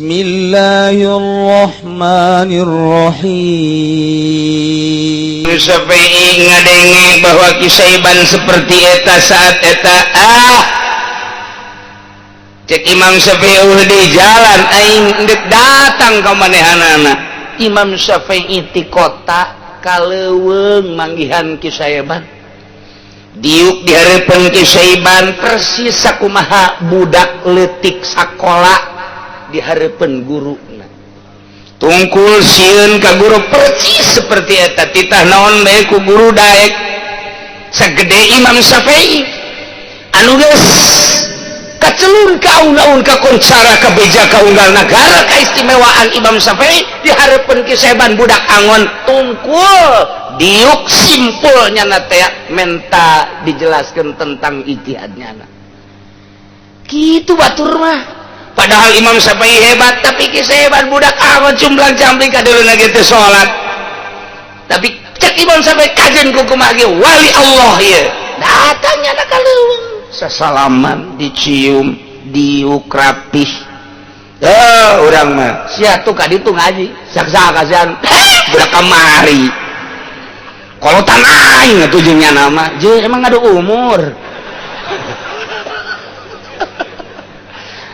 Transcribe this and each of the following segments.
Bismillahirrahmanirrahim. Syafi'i ngadenge bahwa Ki Syaiban seperti eta saat eta, ah, cek Imam Syafi'i, di jalan aing ndek datang ka manehanana. Imam Syafi'i ti kota ka leuweung manggihan Ki Syaiban, diuk di hareupeun Ki Syaiban persis sakumaha budak leutik sakola di hareupeun guru, tungkul sieun ka guru, persis seperti eta. Titah naon bae ku guru daek. Sagede Imam Syafi'i anu geus kacelur ka aun-aun, ka koncara, ka beja, ka unggal nagara keistimewaan Imam Syafi'i, di hareupeun Ki Syaiban budak angon tungkul diuk, simpulnya na teh menta dijelaskan tentang ijtihadnya. Gitu batur mah. Padahal Imam Syafi'i hebat, tapi Ki Syaiban budak angon cumblang cambling kadeuleuh gitu salat. Tapi cek Imam Syafi'i, kajen ku kumaha ge wali Allah ieu datangnya na ka leuweung, sasalaman, dicium, diuk rapih. Eh, urang mah sia tuh ka ditu ngaji saksa kasihan budak kamari kolotan aing atuh jeung nyana mah jeung emang ngadu umur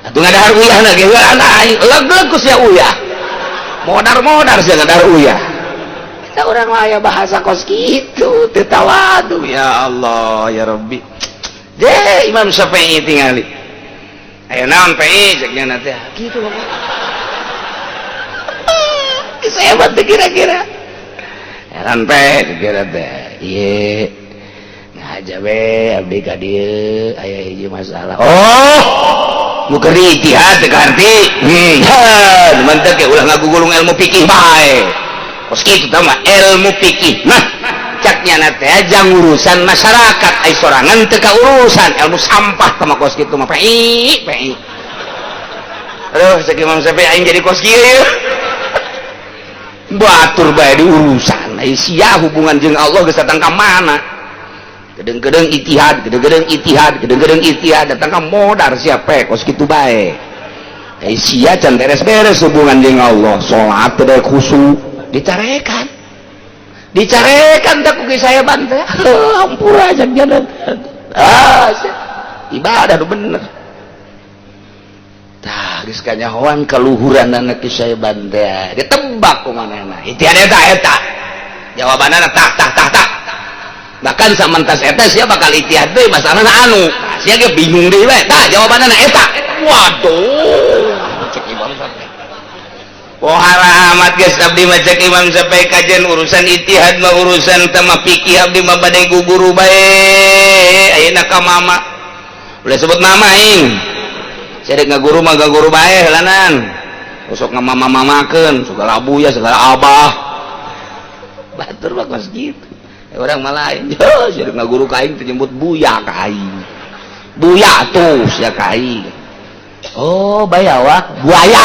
atuh ngadahar uyah na ge aing leg-leg ku sia uyah, modar-modar sia ngadahar uyah. Kita urang mah aya bahasa kos kitu teu tawadu. Ya Allah, ya Rabbi. De Imam Syafi'i tingali, ayo naon PI, cek nya teh kitu. Bapak hebat teh kira-kira heran pe kira teh ieu ngaja we abdi ka dieu aya hiji masalah. Oh, nu keur ijtihad teu kaharti. Mantep ge ulah ngagugulung ilmu fikih bae kos kitu tah mah. Ilmu fikih mah cak nyana teh jang urusan masyarakat, ai sorangan teu ka urusan ilmu sampah tah mah kos kitu mah. PI PI, aduh, cek Imam Syafi'i, aing jadi kos kieu batur bae di urusan. Ai sia hubungan jeung Allah geus datang ka mana? Gedeng-gedeng ijtihad, gedeng-gedeng ijtihad, gedeng-gedeng ijtihad, datang ka modar siapa kos kitu bae. Ai sia can beres-beres hubungan jeung Allah, salat teu daek khusyuk, dicarekan, dicarekan tak ku saya bantah. Hampura jangan, ah, ibadah nu bener. Tah geus kanyahoan kaluhuran anak saya bantah, ditebak ku manehna ijtihad eta. Eta jawabanana tak tak tak tak. Bahkan samantas eta sia bakal ijtihad deui masalahna anu sia ge bingung deui we. Tah, jawabanana eta. Waduh, cek Imam Syafi'i, pohara amat geus abdi mah. Cek Imam Syafi'i, kajen urusan ijtihad mah, urusan tama fikih, abdi mah bade guru bae ayeuna ka mama. Ulah sebut mama aing, sia dek ngaguru mah guru bae heulanan, sok ngamama-mamakeun segala abuya, segala abah. Batur mah kos kitu. Orang malah lain sia dek ngaguru ka aing teh nyebut buya ka aing, buya tuh sia ka aing. Oh, bayawak buaya.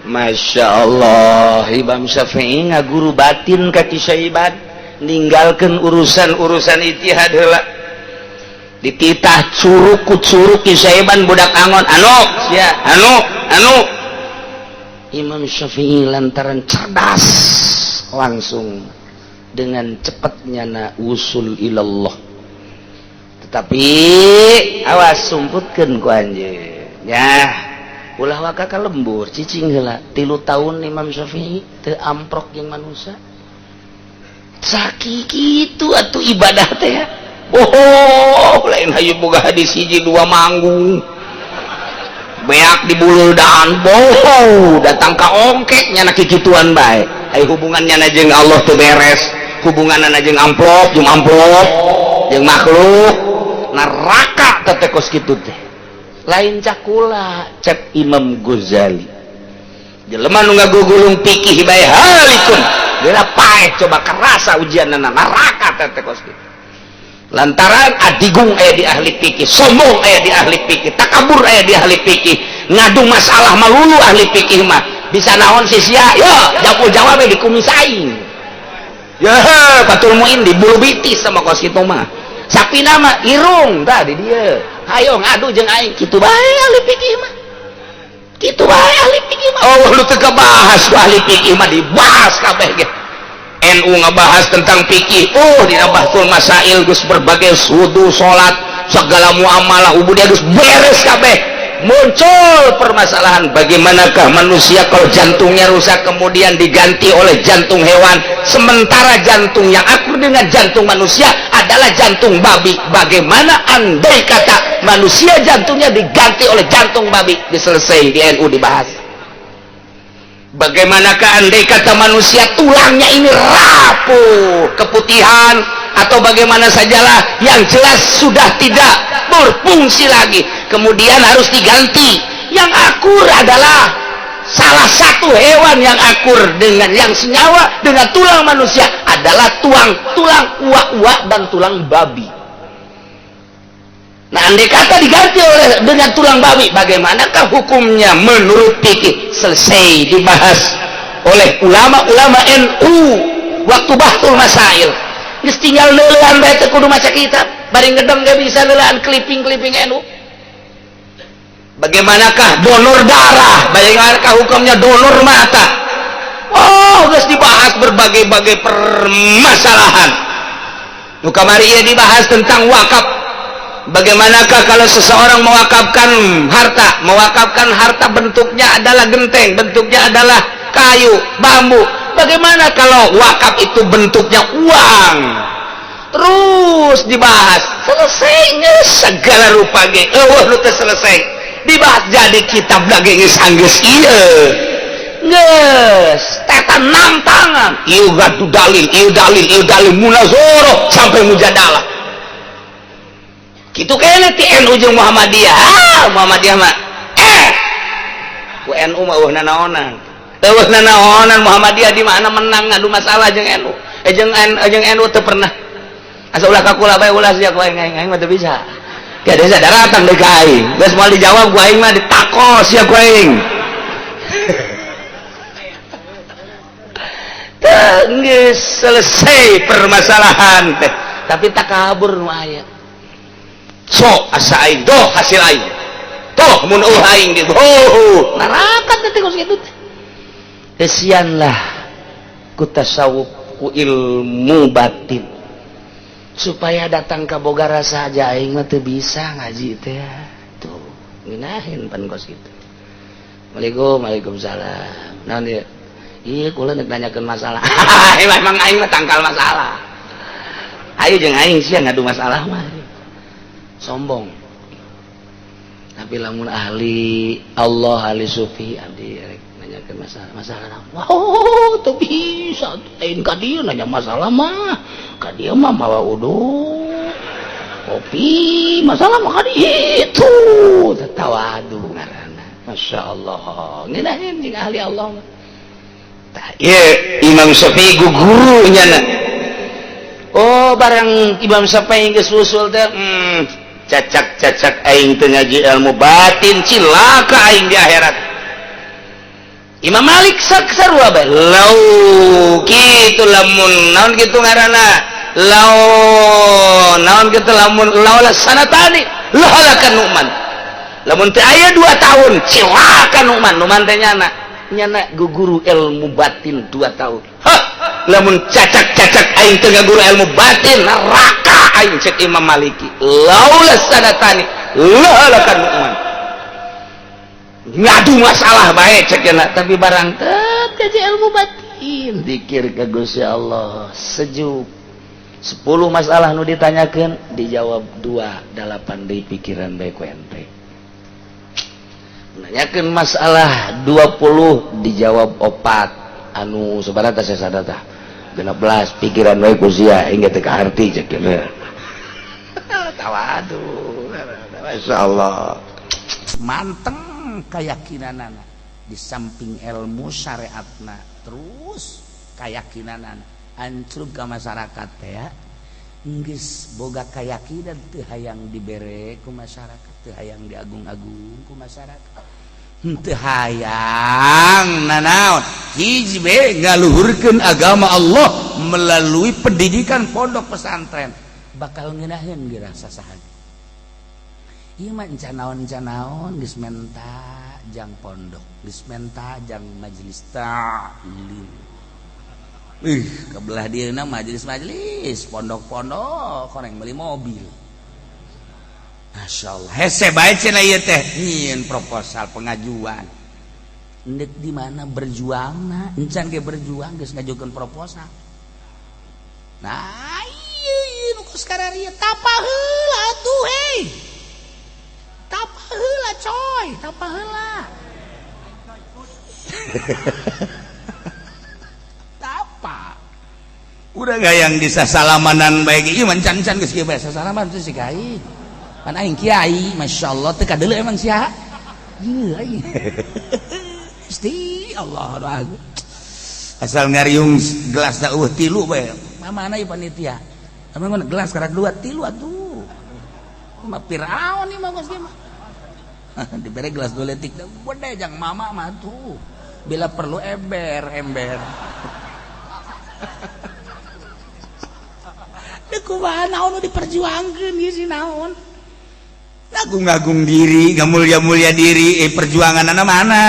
Masya Allah, Imam Syafi'i ngaguru batin ka Ki Syaiban, ninggalkeun urusan-urusan ijtihad heula. Dititah curug ku curug Ki Syaiban budak angon anu sia anu anu. Imam Syafi'i lantaran cerdas langsung dengan cepatnya na usul ilallah. Tetapi awas, sumputkeun ku anjeun ya, ulah waka ka lembur, cicing heula. 3 tahun Imam Syafi'i teu amprok jeung manusia. Sakitu atuh ibadah teh. Oh, lain hayu boga hadis hiji dua manggung beak di bululdan boho datang ka ongkek nyana kikituan bae. Ai hubungannya na jeung Allah teu beres, hubunganna jeung amplop, jeung amplop jeung makhluk, neraka teh kos kitu teh. Lain cakula, cek Imam Ghazali, jelema nu ngagugulung fikih bae halikun geura paeh, coba kerasa ujianna neraka teh kos kitu. Lantaran adigung aya di ahli fikih, sombong aya di ahli fikih, takabur aya di ahli fikih, ngadu masalah malulu ahli fikih mah bisa naon sih sia yo jawab jawab di kumis aing ya Fathul Muin di bulu bitis sama kos kitu mah. Sapi nama irung tah di dieu. Hayo ngadu jeung aing, kitu bae ahli fikih mah. Kitu bae ahli fikih mah. Oh, lu teu kabahas ku ahli fikih mah, dibahas kabeh ge. NU ngebahas tentang fikih. Oh, dina Bahtsul Masail geus berbagai sudu salat, segala muamalah, ubudiyah geus beres kabeh. Muncul permasalahan, bagaimanakah manusia kalau jantungnya rusak kemudian diganti oleh jantung hewan, sementara jantung yang akur dengan jantung manusia adalah jantung babi. Bagaimana andai kata manusia jantungnya diganti oleh jantung babi? Diselesai di NU, dibahas. Bagaimanakah andai kata manusia tulangnya ini rapuh, keputihan, atau bagaimana sajalah, yang jelas sudah tidak berfungsi lagi, kemudian harus diganti. Yang akur adalah salah satu hewan yang akur dengan, yang senyawa dengan tulang manusia adalah tulang tulang uak-uak dan tulang babi. Nah, andai kata diganti oleh dengan tulang babi, bagaimanakah hukumnya menurut fikih? Selesai dibahas oleh ulama-ulama NU waktu Bahtsul Masail. Geus tinggal leulean bae, teu kudu maca kitab, bari ngedem ge bisa leulean clipping-clipping NU. Bagaimanakah donor darah, bagaimanakah hukumnya donor mata? Oh, geus dibahas berbagai-bagai permasalahan. Nu kamari ieu dibahas tentang wakaf. Bagaimanakah kalau seseorang mewakafkan harta, mewakafkan harta bentuknya adalah genteng, bentuknya adalah kayu, bambu. Bagaimana kalau wakaf itu bentuknya uang? Terus dibahas, selesainya segala rupa ge eueuh nu teu selesai dibahas jadi kitab lagi. Geus anggeus ieu geus tetan tangan, ieu gadu dalil, ieu dalil, ieu dalil, munazoroh sampai mujadalah. Gitu kayaknya ti NU jeung Muhammadiyah. Ah, Muhammadiyah mah ku NU mah eueuh nanaonan, eueuh nanaonan. Muhammadiyah di mana menang ngadu masalah jeung NU, jeung jeung NU teu pernah. Asa ulah ka kula bae, ulah sia ku aing, aing aing mah teu bisa. Ya desa daratan deui ka aing, geus moal dijawab ku aing mah, ditakos sia ku aing. Geus selesai permasalahan teh, tapi takabur nu aya. Sok asa aing doh hasil aing toh mun eueuh aing gitu. Oh, neraka teh kos kitu teh. Kesianlah ku tasawuf, ku ilmu batin, supaya datang ke boga rasa aja aing mah teu bisa ngaji teh tuh nginahin pan kos kitu. Assalamualaikum. Waalaikumsalam. Naon ieu? Iya, kula nek nanyakeun masalah. Emang aing mah tangkal masalah. Ayo jeung aing sia ngadu masalah mah. Sombong. Tapi lamun ahli Allah, ahli sufi, abdi rek nanyakeun masalah. Masalah naon? Wow, teu bisa lain ka dieu nanya masalah mah. Ka dieu mah mawa uduk kopi, masalah mah ka ditu. Tawadu ngaranna. Masya Allah, ngeunaheun jeung ahli Allah mah. Tah ieu Imam Syafi'i gugurunya na. Oh, barang Imam Syafi'i geus usul teh, cacak-cacak aing teu ngaji ilmu batin, cilaka aing di akhirat. Imam Malik sak sarua bae. Lau kitu lamun naon kitu ngaranna? Lau naon kitu lamun laula sanatani lahalakan Nu'man. Lamun teu aya 2 tahun cilaka Nu'man. Nu'man teh nyana nyana guguru ilmu batin 2 tahun. Hah, lamun cacak-cacak aing teu ngaguru ilmu batin, neraka aing, cek Imam Maliki. Laula sanatani lahalakan Nu'man. Ngadu masalah bae cek cenah, tapi barang teu kaji ilmu batin, dikir ka Gusti Allah, sejuk. 10 masalah nu ditanyakeun dijawab 2, 8 deui pikiran bae ku ente. Nanyakeun masalah 20 dijawab 4, anu sabaraha teh sadata 16 pikiran bae ku sia hingga teu kaharti cek cenah. Tawadu, masyaallah. Manteng keyakinanana di samping ilmu syariatna, terus keyakinanana ancrub ke masyarakat ya. Geus boga keyakinan teu hayang dibere ku masyarakat, teu hayang diagung-agung ku masyarakat, teu hayang nanaon, hiji be ngaluhurkeun agama Allah melalui pendidikan pondok pesantren. Bakal ngeunaheun geura sasahan. Ieu mah encan naon-naon geus menta jang pondok, geus menta jang majelis ta'lim. Ih, kebelah dieuna majelis-majelis, pondok-pondok, koreng beli mobil. Masya Allah, hese bae cenah ieu teh, nyieun proposal pengajuan. Ndek di mana berjuangna, encan ge berjuang geus ngajukeun proposal. Nah, ieu ieu nu kos kararieu tapa heula atuh hei. Tapa heula coy, tapa heula. Tapa. Udah gayang di sasalamanan bae ge ieu mah encan-encan geus kieu bae sasalaman teh si kai. Pan aing kiai, masyaallah teu kadeuleu emang sia. Ieu aing. Gusti Allah aduh. Asal ngariung gelas da eueuh tilu bae. Mana ieu panitia? Emang gelas karak dua tilu atuh. Mah Firaun ieu mah geus mah. Dibere gelas 2 letik da gede jang mama mah tuh. Bila perlu ember, ember. Deuk kumaha naon nu diperjuangkeun ieu si naon? Agung-agung diri, ngamulia-mulia diri, perjuanganna mana?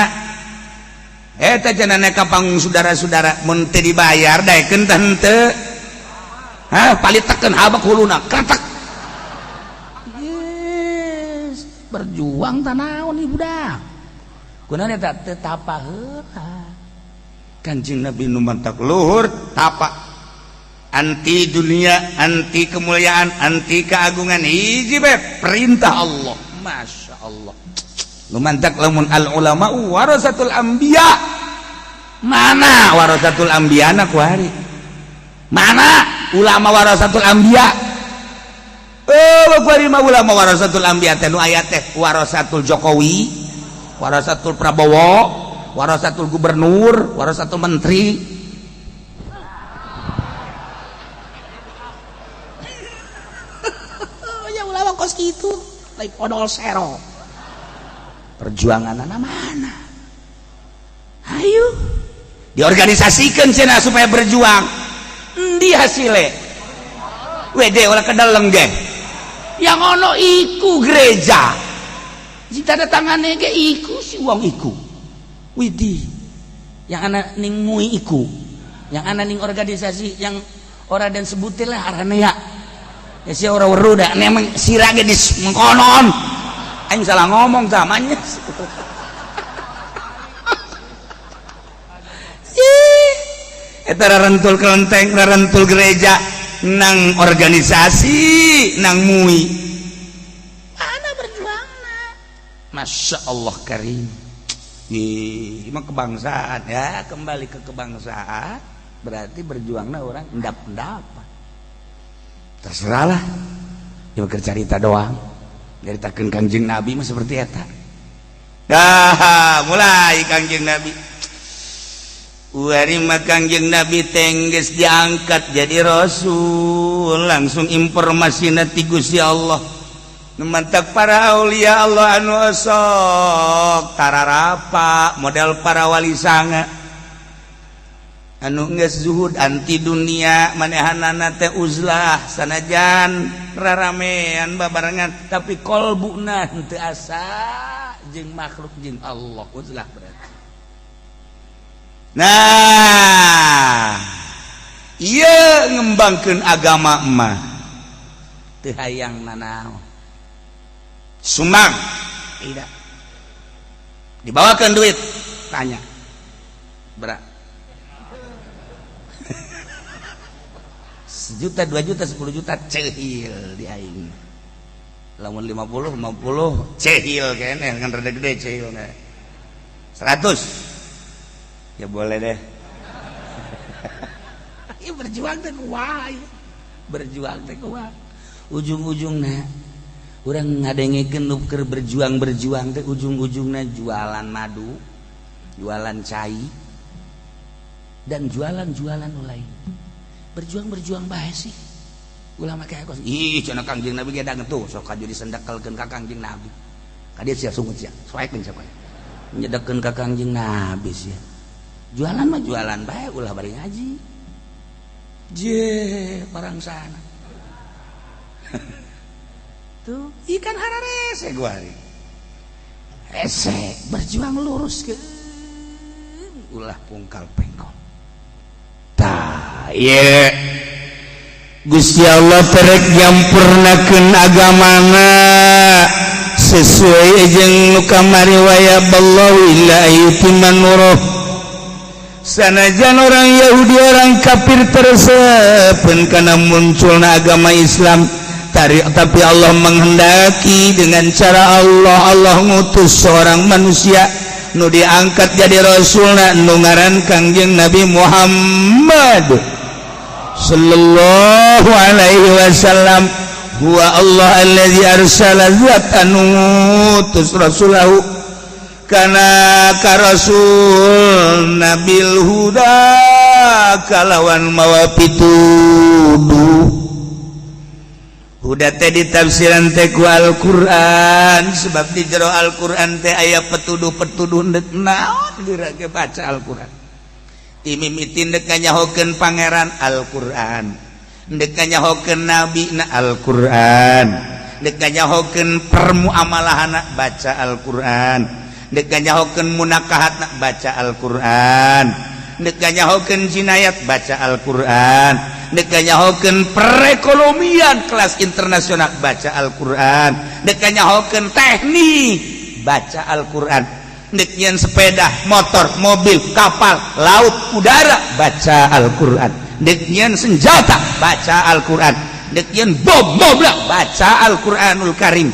Eta cenah ka panggung saudara-saudara mun teu dibayar daekeun teh henteu. Hah, palitekeun habak huluna, kretek. Yes, berjuang tah naon ieu budak. Kunaon eta teu tapa heula. Kanjeng Nabi nu mantak luhur tapa. Anti dunia, anti kemuliaan, anti keagungan, hiji bae perintah Allah. Masya Allah. Nu mantak lamun al ulama warasatul anbiya. Mana warasatul anbiya na kuari? Mana ulama warasatul anbiya? Oh, kuari mah ulama warasatul anbiya teh nu aya teh warasatul Jokowi, warasatul Prabowo, warasatul gubernur, warasatul menteri. Ya ulama kos kitu, lain podol sero. Perjuangan anak mana? Ayo diorganisasikan cenah supaya berjuang. Endi hasile? Wede ulah kedalem ge. Yang ono iku gereja. Jika ada tangane ge iku si wong iku. Widih. Yang ana ning mui iku. Yang ana ning organisasi yang ora dan sebutin lah arane ya. Ya si ora weruh da emang sira ge di mengkonon. Aing salah ngomong samanya. Ih, eta rarentul kelenteng, rarentul gereja nang organisasi, nang mui. Mana berjuangna? Masya Allah karim. Ih, emang kebangsaan ya, kembali ke kebangsaan berarti berjuangna orang endap-endap. Terserahlah. Ya cerita doang. Nyaritakeun Kangjeng Nabi mah seperti eta. Dah, mulai Kangjeng Nabi. Wari mah Kangjeng Nabi tengges diangkat jadi rasul, langsung informasina ti Gusti Allah. Nu mantak para aulia Allah anu osok tararapa model para wali sanga. Anu geus zuhud anti dunia manehanana teh uzlah sanajan raramean babarengan tapi kolbuna henteu asa jeung makhluk jeung Allah uzlah berarti. Nah, ieu ngembangkeun agama mah teu hayang nanaon. Sumbang tidak. Dibawakeun duit tanya. Berat. 1 juta, 2 juta, 10 juta cehil di aing. Lamun 50, 50 cehil kene kan rada gede cehil 100. Ya boleh deh. Ieu berjuang teh kumaha ieu? Berjuang teh kumaha? Ujung-ujungna urang ngadengekeun nu keur berjuang-berjuang teh ujung-ujungna jualan madu, jualan cai, dan jualan-jualan lain. Berjuang-berjuang bae sih. Ulama kayak kos. Ih, cenah Kangjeng Nabi ge da tuh sok kaju disendekelkeun ka Kangjeng Nabi. Ka dieu sia sungut sia. Soekeun sia koe. Nyedekeun ka Kangjeng Nabi sia. Jualan mah jualan bae ulah bari ngaji. Je, barang sana. Tuh, ikan hararese gua hari. Hese berjuang lurus ke ulah pungkal pengkol. Tah, ieu Gusti Allah terek nyampurnakeun agamana sesuai jeung nu kamari, wa yaballahu illa ayyutimma nuruh. Sanajan orang Yahudi, orang kafir tersepen karena munculna agama Islam tarik, tapi Allah menghendaki dengan cara Allah. Allah ngutus seorang manusia nu diangkat jadi rasulna, nu ngaran Kangjeng Nabi Muhammad sallallahu alaihi wasallam. Huwa Allah allazi arsala, zat anu ngutus, rasulahu kana ka rasul, bil huda kalawan mawa pituduh. Huda teh ditafsiran teh ku Al-Qur'an, sebab di jero Al-Qur'an teh aya petuduh-petuduh. Ndek naon geura ge baca Al-Qur'an. Ti mimiti ndek nyahokeun Pangeran, Al-Qur'an. Ndek nyahokeun nabi na, Al-Qur'an. Ndek nyahokeun permuamalahana, baca Al-Qur'an. Ndek nyahokeun munakahatna, baca Al-Qur'an. Ndek nyahokeun jinayat, baca Al-Qur'an. Ndek nyahokeun perekonomian kelas internasional, baca Al-Qur'an. Ndek nyahokeun teknik, baca Al-Qur'an. Ndek nyieun sepeda motor, mobil, kapal laut, udara, baca Al-Qur'an. Ndek nyieun senjata, baca Al-Qur'an. Ndek nyieun bom mobil, baca Al-Qur'anul Karim.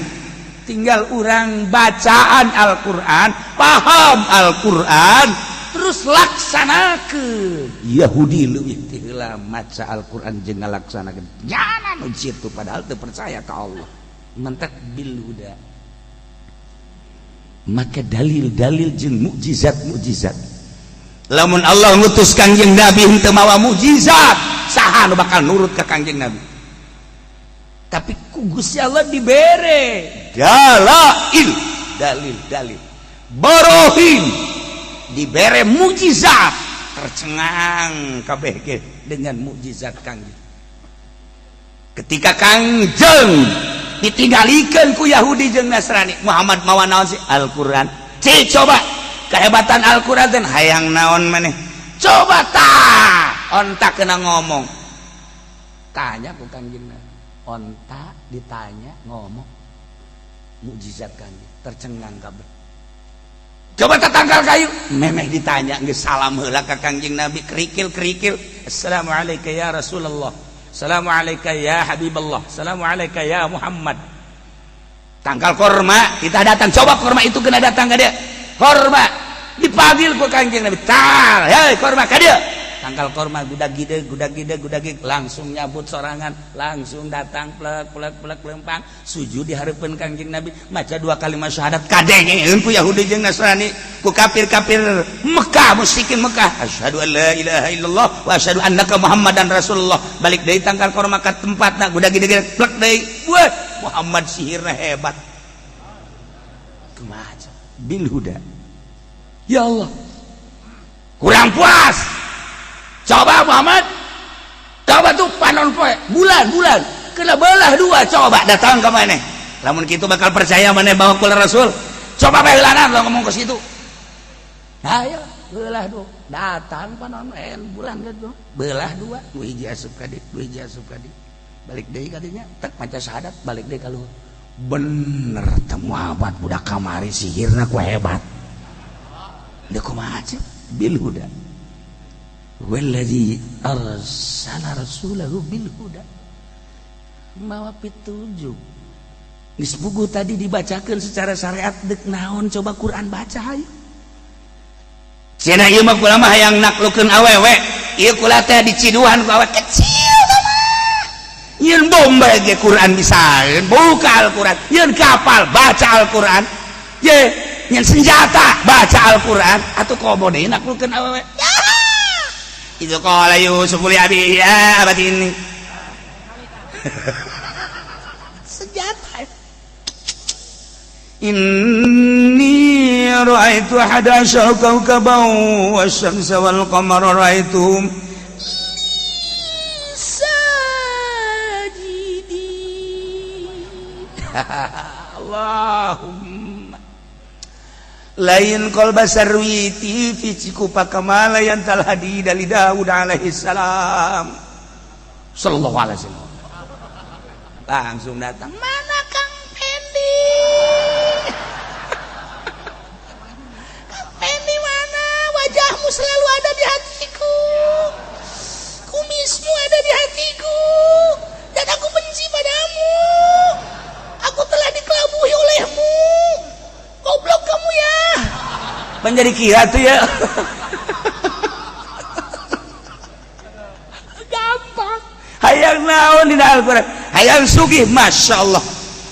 Tinggal orang bacaan Al-Qur'an, paham Al-Qur'an, terus laksanakeun. Yahudi leuwih ti heula maca Al-Qur'an jeung ngalaksanakeun jana nu kitu, padahal teu percaya ka Allah. Mentak bil huda, maka dalil-dalil jeung mukjizat-mukjizat. Lamun Allah ngutus Kangjeng Nabi henteu mawa mukjizat, saha nu bakal nurut ka Kangjeng Nabi? Tapi ku Gusti Allah dibere dalail, dalil-dalil, barohin, dibere mukjizat, tercengang kabeh ge dengan mukjizat Kangjeng. Ketika Kangjeng ditinggalikeun ku Yahudi jeung Nasrani, "Muhammad mawa naon sih?" "Al-Qur'an." "Cik, coba kehebatan Al-Qur'an teh hayang naon maneh? Coba tah onta kena ngomong." Tanya ku Kangjeng Nabi, onta ditanya ngomong. Mukjizat Kangjeng, tercengang kabeh. "Coba tangkal kayu." Memeh ditanya geus salam heula ka Kangjeng Nabi, kerikil-kerikil, "Assalamualaikum ya Rasulullah, assalamualaikum ya Habiballah, assalamualaikum ya Muhammad." Tangkal korma kita datang, coba korma itu kena datang ke dia. Korma dipanggil ku Kangjeng Nabi, "Tal, hei korma, ka dia." Tangkal korma gudag gide gudag gide gudag gide, langsung nyabut sorangan, langsung datang, plek plek plek, lempang sujud di hareupeun Kangjeng Nabi, maca dua kalimat syahadat. Kadengeun ku Yahudi jeung Nasrani, ku kafir-kafir Mekah, musyrikin Mekah, "Asyhadu an la ilaha illallah wa asyhadu annaka Muhammadan Rasulullah." Balik deui tangkal korma ka tempatna, gudag gide plek deui. Wah, Muhammad sihirna hebat. Kumaha bil huda? Ya Allah, kurang puas. "Coba Muhammad, coba tuh panon poe, bulan bulan kena belah dua, coba datang ke mana. Lamun kitu bakal percaya mana bahwa kula rasul. Coba bae heulanan." Lo ngomong ke situ, ayo belah dua, datang panon bulan gitu belah dua, dua hiji asup ka dieu, dua hiji asup ka dieu. Balik deui ka dinya, tek maca syahadat, balik deui ka luhur. "Bener teh Muhammad budak kamari sihirna ku hebat." Deuk kumaha bil huda? Wallazi arsala rasulahu bil huda, mawa pitujuk. Geus puguh tadi dibacakeun secara syariat. Dek naon, coba Quran baca hayu. Cenah ieu mah kula mah hayang naklukeun awewe. Ieu kula teh diciduhan ku awewe kecil mah. Yeun bom bae ge Quran bisa buka Al-Quran, yeun kapal baca Al-Quran, ye nyen senjata baca Al-Quran, atuh komo deui naklukeun awewe. Itu qala Yusuf li abihi ya abati ini senjata. Inni ra'aitu ahada asyara kawkaban wasyamsa wal qamara ra'aituhum sajidin. Allahumma lain qolba sarwiti fi Cikupa kamala yang talhadi dari Daud alaihi salam sallallahu alaihi wasallam. Langsung datang, mana Kang Pendi? Kang Pendi mana? Wajahmu selalu ada di hatiku, kumismu ada di hatiku, dan aku benci padamu. Aku telah dikelabuhi olehmu. Goblok kamu ya. Menjadi kira tuh ya. Gampang. Hayang naon dina Al-Qur'an? Hayang sugih, Masya Allah.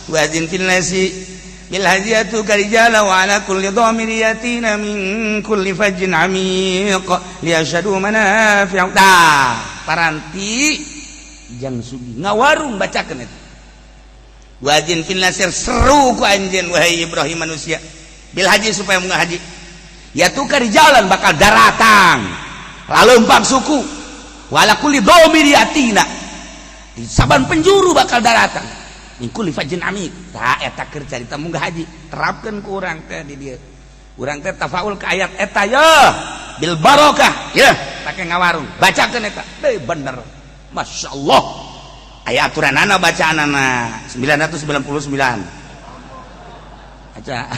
Wajin fil nasi bil hajiyatu karijala wa ala kulli dhamir yatina min kulli fajjin amiq liyashhadu manafi'u. Tah, paranti jang sugih ngawarung bacakeun eta. Wajin fil nasir seru ku anjeun wahai Ibrahim manusia bil haji supaya munggah haji. Ya tukar jalan bakal daratang lalempang suku wala kulli dhamir yatina di saban penjuru bakal daratang min kulli fajjin amiq. Tah eta keur carita munggah haji terapkeun ku urang teh di dieu. Urang teh tafaul ka ayat eta ye bil barokah ye pake ngawarung bacakeun eta deui bener. Masya Allah aya aturanana bacaanana 999 aja.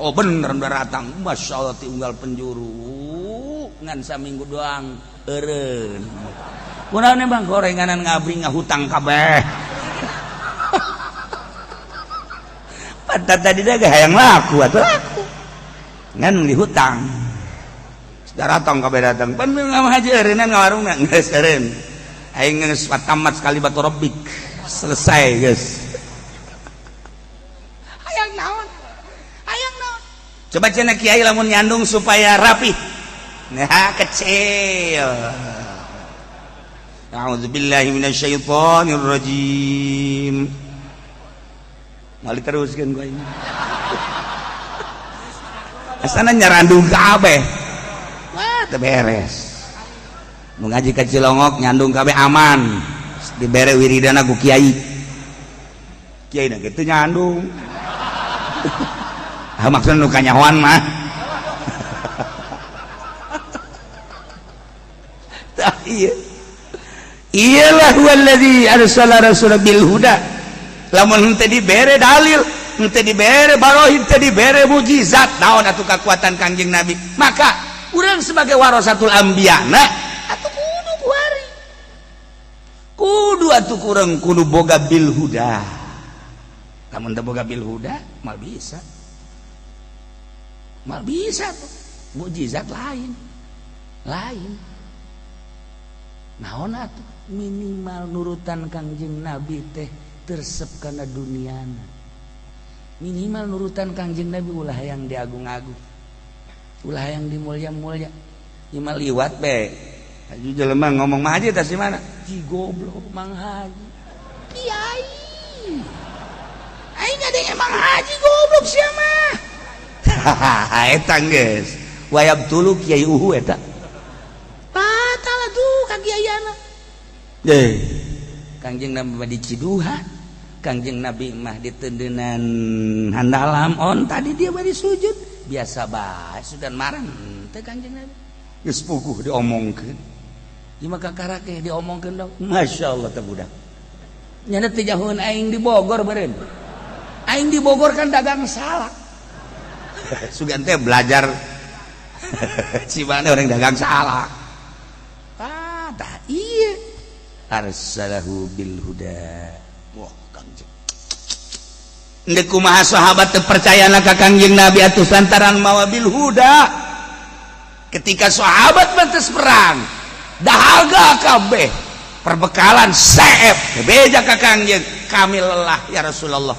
Oh bener datang, Masya Allah ti unggal penjuru ngan saminggu doang eureun. Kunaon bang gorenganan ngabri ngahutang kabeh. Pantat tadi dah hayang laku atuh laku. Ngan dihutang. Datang kabeh datang. Pan haji eureunnan ngawarungna geus eureun. Aing geus tamat sekali batu robik. Selesai geus. Hayang naon? Hayang naon? Coba cenah kiai lamun nyandung supaya rapi. Nah, kecil. A'udzubillahi minasyaitonir rajim. Mau diteruskeun gua ini. Asana nyarandung kabeh. Wah, teu beres. Nu ngaji ka Cilongok nyandung kabeh aman. Dibere wiridana ku kiai. Kiai na kitu nyandung. Ah maksudna nu kanyahoan mah. Tah ieu. Iyalah huwallazi arsala rasulahu bil huda. Lamun henteu dibere dalil, henteu dibere barohin, henteu dibere mukjizat, naon atuh kakuatan Kangjeng Nabi? Maka urang sebagai warasatul anbiya nah atuh kudu kuari. Kudu atuh kurang kudu boga bil huda. Lamun teu boga bil huda mal bisa. Mal bisa tuh. Mukjizat lain. Lain. Naon atuh minimal nurutan Kangjeng Nabi teh tersep kana duniana. Minimal nurutan Kangjeng Nabi ulah yang diagung-agung, ulah yang dimulia-mulia. Ieu mah liwat be. Haji jelema ngomong mah haji tas di mana? Ji goblok Mang Haji. Kiai. Aing ada Mang Haji goblok sia mah. Eta geus. Wayab tulu kiai uhu eta. Batal atuh ka kiaiana. Deh. Kangjeng Nabi mah di Ciduha, Kangjeng Nabi mah di tendenan handalam on tadi dia bari sujud biasa bae sudah marah teh Kangjeng Nabi. Geus puguh diomongkeun. Ieu mah kakara ke diomongkeun dong. Masya Allah teh budak. Nyana teh jauheun aing di Bogor beureun. Aing di Bogor kan dagang salak. Sugan teh belajar cimana orang dagang salak. Ah, tah iya. Arsalahu bil huda. Wah, Kangjeng. Ndek kumaha sahabat teu percaya ka Kangjeng Nabi atuh lantaran mawa bil huda. Ketika sahabat bentes perang, dahaga kabeh, perbekalan seep, beja ka Kangjeng, kami lelah ya Rasulullah.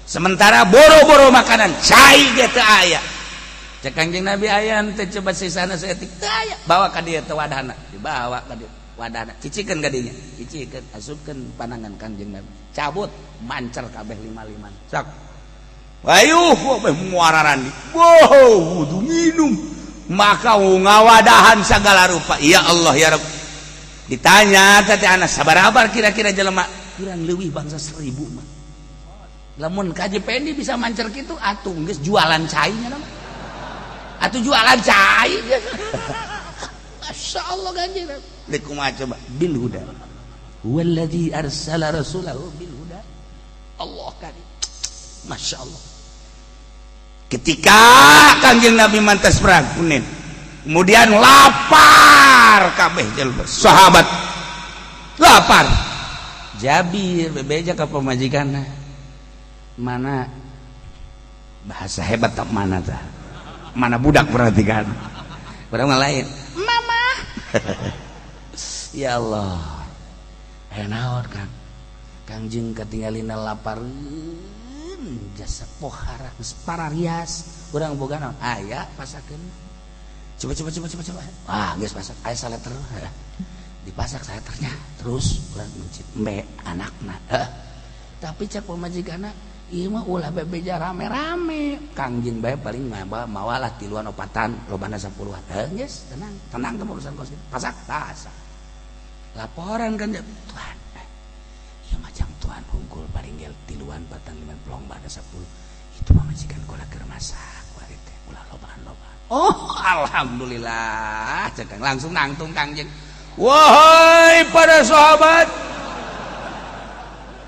Sementara boro-boro makanan cai ge teu aya. Cek Kangjeng Nabi aya teh coba sisana saeutik teu aya, bawa ka dieu teh wadahna, dibawa ka dieu wadahna, cicikeun ka dinya, cicikeun, asupkeun panangan Kangjeng Nabi. Cabut mancer kabeh lima-lima. Sok. Ayuh, beh muararandi. Wow, wudu minum. Maka ngawadahan segala rupa. Ya Allah ya Rabb. Ditanya teh anak sabarabar kira-kira jelema kurang leuwih bangsa 1000 mah. Lamun Kaji Pendi bisa mancer gitu, atuh geus jualan cai nya mah. Atuh jualan cai. Masya Allah, Kanjeng Nabi. Dek kumaha coba? Bil huda. Huwallazi arsala rasulahu bil huda. Allah karim. Masya Allah. Ketika Kanjeng Nabi mantas perang Hunain, kemudian lapar kabeh jelema sahabat. Lapar. Jabir bebeja ka pamajikanna. Mana bahasa hebat tak mana tah? Mana budak berarti kan? Urang mah lain. Mama. Ya Allah. Eh, naon, Kang? Kangjeng katinggalina lapareun, jasa pohara geus pararias. Urang boga naon? Aya, pasakeun. Coba, coba, coba, coba, coba. Ah, geus pasak. Aya saleter. Dipasak saleternya. Terus urang mencit embe anakna. Tapi cek pamajikanna, ieu mah ulah bebeja rame-rame. Kangjeng bae paling mawalah tiluan opatan, lobana 10-an. Heuh, geus, tenang. Tenang teh urusan kos kitu. Pasak, pasak. Laporan kan, Tuhan. Ieu macam Tuhan hungkul paling gel tiluan patang lima pelong pada 10. Itu mah majikan kula keur masak kuari teh ulah lobaan-lobaan. Oh, alhamdulillah. Cek langsung nangtung Kangjeng. Wahai para sahabat.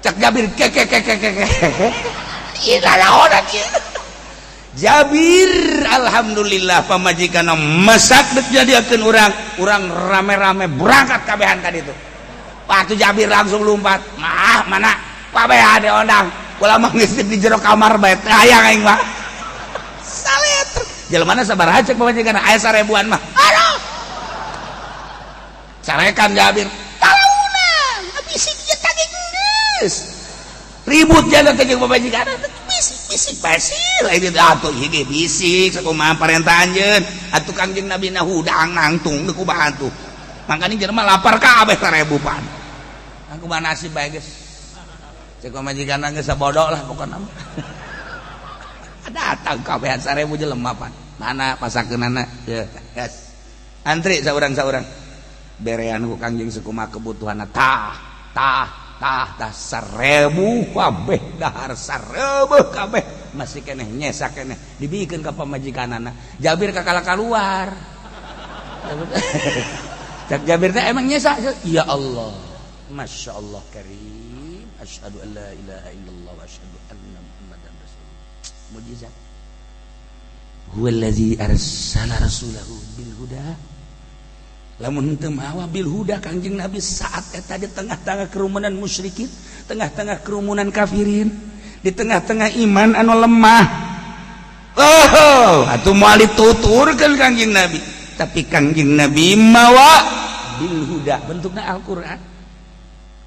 Cek Jabir ke ke ke ke ke. Ieu naon ieu? Jabir, alhamdulillah, pamajikan masak dek jadiakeun urang, urang rame-rame berangkat kabehan ka ditu. Waktu Jabir langsung lompat, mah mana kabehan diondang. Kula mah geus di jero kamar bae teh hayang aing mah. Saleter. Jelema sabaraha cek pamajikan? Aya 1000-an mah. Aduh. Carekan Jabir. Talaunan, bisik ieu tagih geus. Ribut jalan teh jeung pamajikan. Bisik bisik basi lain itu atuh ieu ge bisik sakumaha parentah anjeun. Atuh Kangjeng Nabi na hudang nangtung deuk kumaha atuh. Makanya jelema lapar kabeh 1000 pan. Aku mah nasib bae geus. Cek pamajikan geus sabodo lah pokona mah. Datang kabehan 1000 jelema pan. Mana pasakeunana? Ya, yes. Antri saurang-saurang. Berean ku Kangjeng sakumaha kebutuhanna, tah tah tah tah, 1000 kabeh dahar, 1000 kabeh, masih keneh, nyesa keneh, dibikeun ka pamajikanana. Jabir kakala keluar. Cak Jabir teh, emang nyesa? Ya Allah, Masya Allah karim, asyhadu an la ilaha illallah wa asyhadu anna muhammadan rasulullah. Mujizat. Huwallazi arsala rasulahu bil huda. Lamun henteu mawa bil huda Kangjeng Nabi saat eta di tengah-tengah kerumunan musyrikin, tengah-tengah kerumunan kafirin, di tengah-tengah iman anu lemah, oh, atuh moal dituturkeun Kangjeng Nabi. Tapi Kangjeng Nabi mawa bil huda, bentukna Al-Qur'an.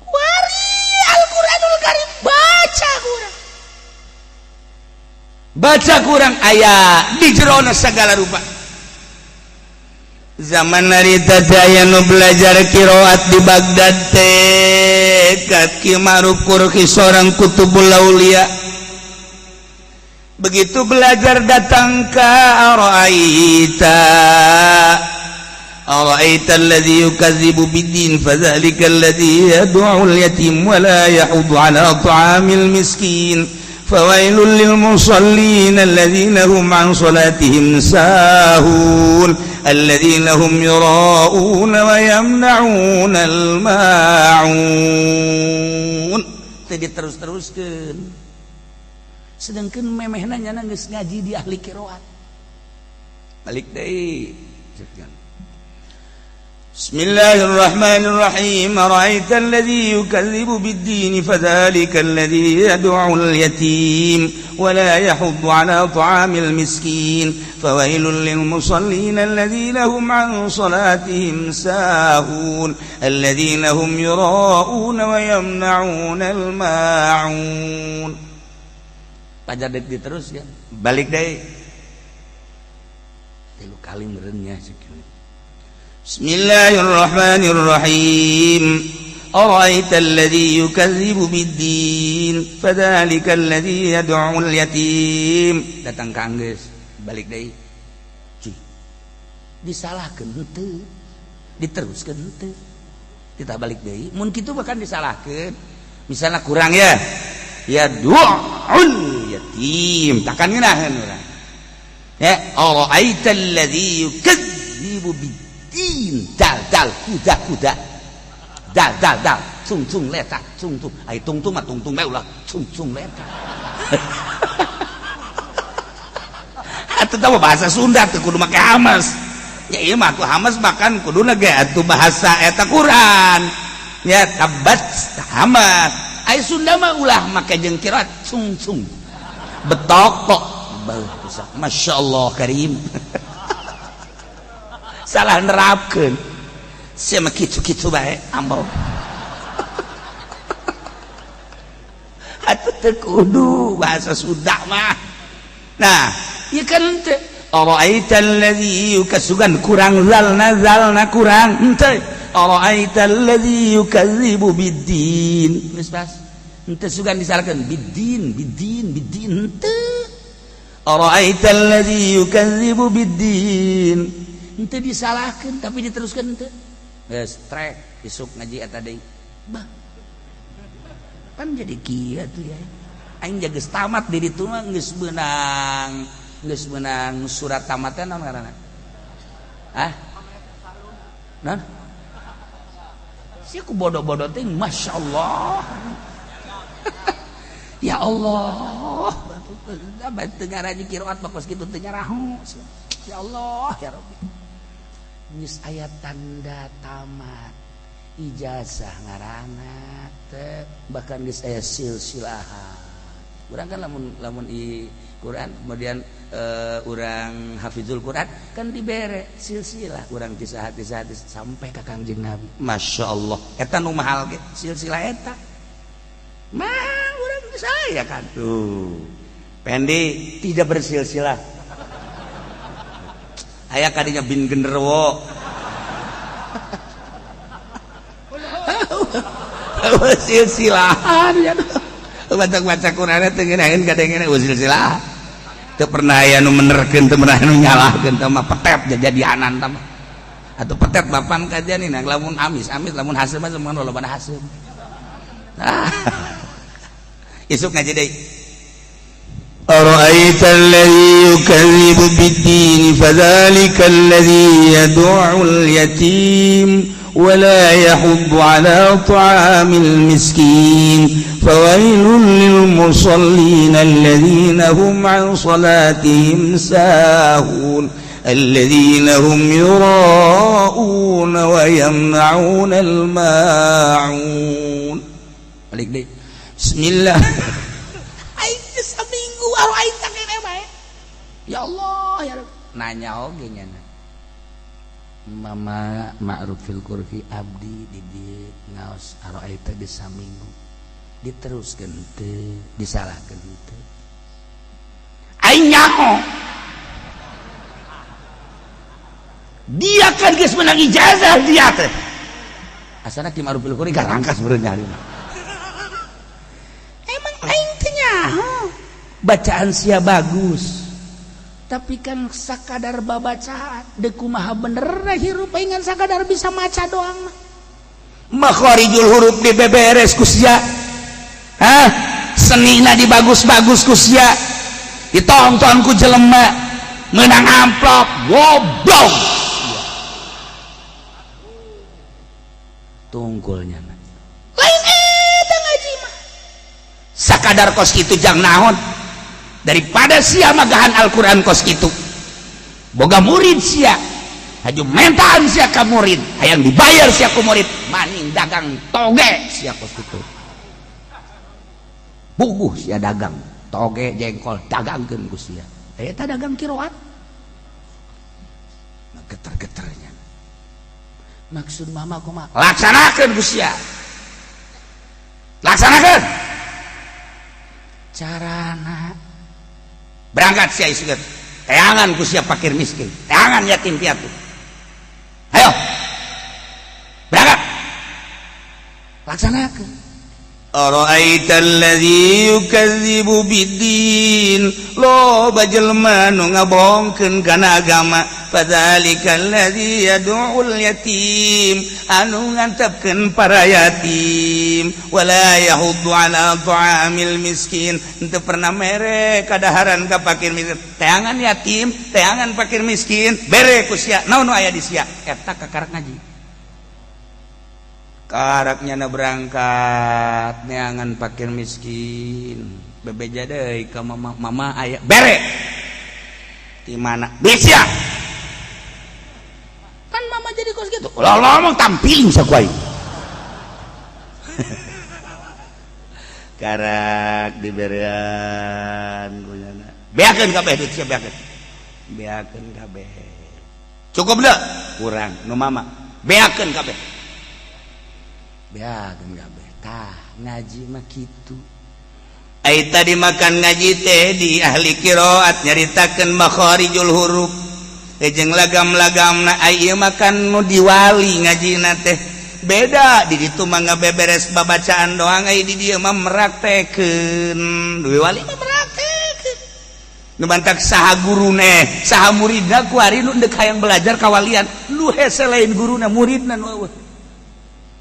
Kuari Al-Qur'anul Karim, baca kurang, baca kurang, aya di jerona segala rupa. Zaman harita teh aya nu belajar qiraat di Baghdad teh ka Ki Ma'ruf Karkhi, seorang kutubul aulia. Begitu belajar datang ka ara'aita ara'aita alladhi yukadzibu biddin fadzalika alladhi yad'u al-yatim wa la yahuddu ala ta'amil miskin fawailul lil musallin alladzina hum an salatihim sahun alladzina hum yura'una wa yamna'una al-ma'un. Teu diterus-teruskeun, sedangkan memehna nyana geus ngaji di ahli qiraat. Balik deui. Bismillahirrahmanirrahim. Ara'aita alladhi yukadzibu bid-din fadzalika alladhi yad'u al-yatim wa la yahuddu ala ta'amil miskin fawailul lil musallin alladhina hum an salatihim sahun alladhina hum yura'una wa yamna'una al-ma'un. Pajar dek diteruskan. Balik deui. Tilu kali merenya sekian. Bismillahirrahmanirrahim. أرأيت الذي يكذب بالدين فذلك الذي يدعو اليتيم. Datang ka anggeus, balik deui. Cih. Disalahkeun henteu? Diteruskeun henteu? Kita balik deui. Mun kitu bahkan disalahkeun. Misalnya kurang ya. Ya du'ul yatim takkan ngeunaheun urang ya. Ara'aita alladzi yukadzibu biddin, dal dal kuda kuda dal dal dal cung cung letak cung cung ai tung tung mah tung tung bae ulah cung cung letak. Atuh tah bahasa Sunda teu kudu make hamas ya, ieu mah atuh hamas bahkan kuduna ge atuh bahasa eta Quran ya, tabat hamas. Ai Sunda mah ulah make jeung kirat cung cung betok kok. Masya Allah karim. Salah nerapkeun sia mah, kitu-kitu bae ambo. Atuh teu kudu bahasa Sunda mah. Nah, ieu kan teh ara'aita allazi yukasugan kurang zalna zalna kurang henteu. Ara'aita allazi yukadzibu biddin, geus pas henteu sugan disalahkeun biddin biddin biddin henteu. Ara'aita allazi yukadzibu biddin henteu disalahkeun tapi diteruskeun henteu. Geus trek isuk ngaji eta deui bah kan jadi kieu tuh ya. Aing geus tamat di ditu mah geus meunang surat tamatnya naon ngaranna? Ah? Naon? Sia ku bodoh-bodoh teh masyaallah. Ya Allah. Teu ngaraji qiraat mah kos kitu teu nyaraho. Ya Allah ya Rabbi. Geus aya tanda tamat ijazah ngaranna teh, bahkan geus aya silsilahan. Urang kan lamun lamun i Quran kemudian urang hafizul Quran kan dibere silsilah urang ti saha ti saha sampai ka Kangjeng Nabi. Masya Allah eta nu mahal ge silsilah eta mah urang saya kan tuh Pendi tidak bersilsilah aya kadinya bin genderuwo silsilahan ya. Baca-baca Quran teh ngeunaheun kadengena silsilah teu pernah aya nu menerkeun, teu pernah nu nyalahkeun, teh mah petet jadianan tah mah atuh petet bapan kajian ini lamun amis amis lamun hasil mah mun loba hasil. Nah, isuk ngaji deui. Ara'aita alladhi yukadzibu bid-din fadzalika alladhi yad'u al-yatim ولا يحض على طعام المسكين فويل للمصلين الذين هم عن صلاتهم ساهون الذين هم يراءون ويمنعون الماعون. Balik deh. Bismillah. Aing seminggu aing kene bae. Ya Allah ya Rabb. Nanya oge nya Mama Ma'rufil Kurfi abdi di dieu ngaos ara'aita di saminggu diteruskeun teu disalahkeun teu aing nyaho dia kan geus menang ijazah dia teh asana Ki Ma'rufil Kurfi garangkas beureun nyari emang aing teh nyaho bacaan sia bagus tapi kan sakadar babacaan deuk kumaha bener hirup aing sakadar bisa maca doang mah makharijul huruf dibeberes ku sia, hah, senina dibagus-bagus ku sia, ditonton ku jelema menang amplop goblok tungkulnya lain eta ngaji mah sakadar kos kitu jang naon daripada sia magahan Al-Quran kos kitu boga murid sia haju mentaan sia ka murid hayang dibayar sia ku murid maning dagang toge sia kos kitu buguh sia dagang toge jengkol dagangkeun ku sia eta dagang qiraat geter-geternya maksud mama kumaha laksanakeun ku sia laksanakeun carana berangkat sia isukeun teangan ku sia fakir miskin teangan yatim piatu ayo berangkat laksanakeun. Ara'aita alladzi yukadzibu biddin, loba jelema nu ngabohongkeun kana agama. Fadzalikal ladzi yad'ul yatim, anu ngantepkeun para yatim. Wala yahuddu ala ta'amil miskin, henteu pernah mere kadaharan ka fakir miskin. Teangan yatim, teangan fakir miskin, bere ku sia. Naon nu aya di sia eta? Kakarak ngaji, karaknya na berangkat neangan fakir miskin, bebeja deui ka mama, "Mama, aya," bere. Di mana bisa kan mama jadi kos gitu? Ulah ngomong, tampiling saku aing. Karak diberean, beakeun kabeh duit sia, beakeun, beakeun kabeh. Cukup dah? Kurang nu mama, beakeun kabeh, beakeun kabeh. Tah, ngaji mah kitu. Ai tadi makan ngaji teh di ahli qiraat nyaritakeun makharijul huruf jeung lagam-lagamna. Ai ieu makan nu diwali, ngajina teh beda. Di ditu mah ngabeberes babacaan doang, ai di dieu mah meraktekeun. Duwe wali mah meraktekeun. Nu bantak saha gurune, saha muridna? Kuari nu deuk hayang belajar kawalian, nu hese lain guruna, muridna nu eueuh.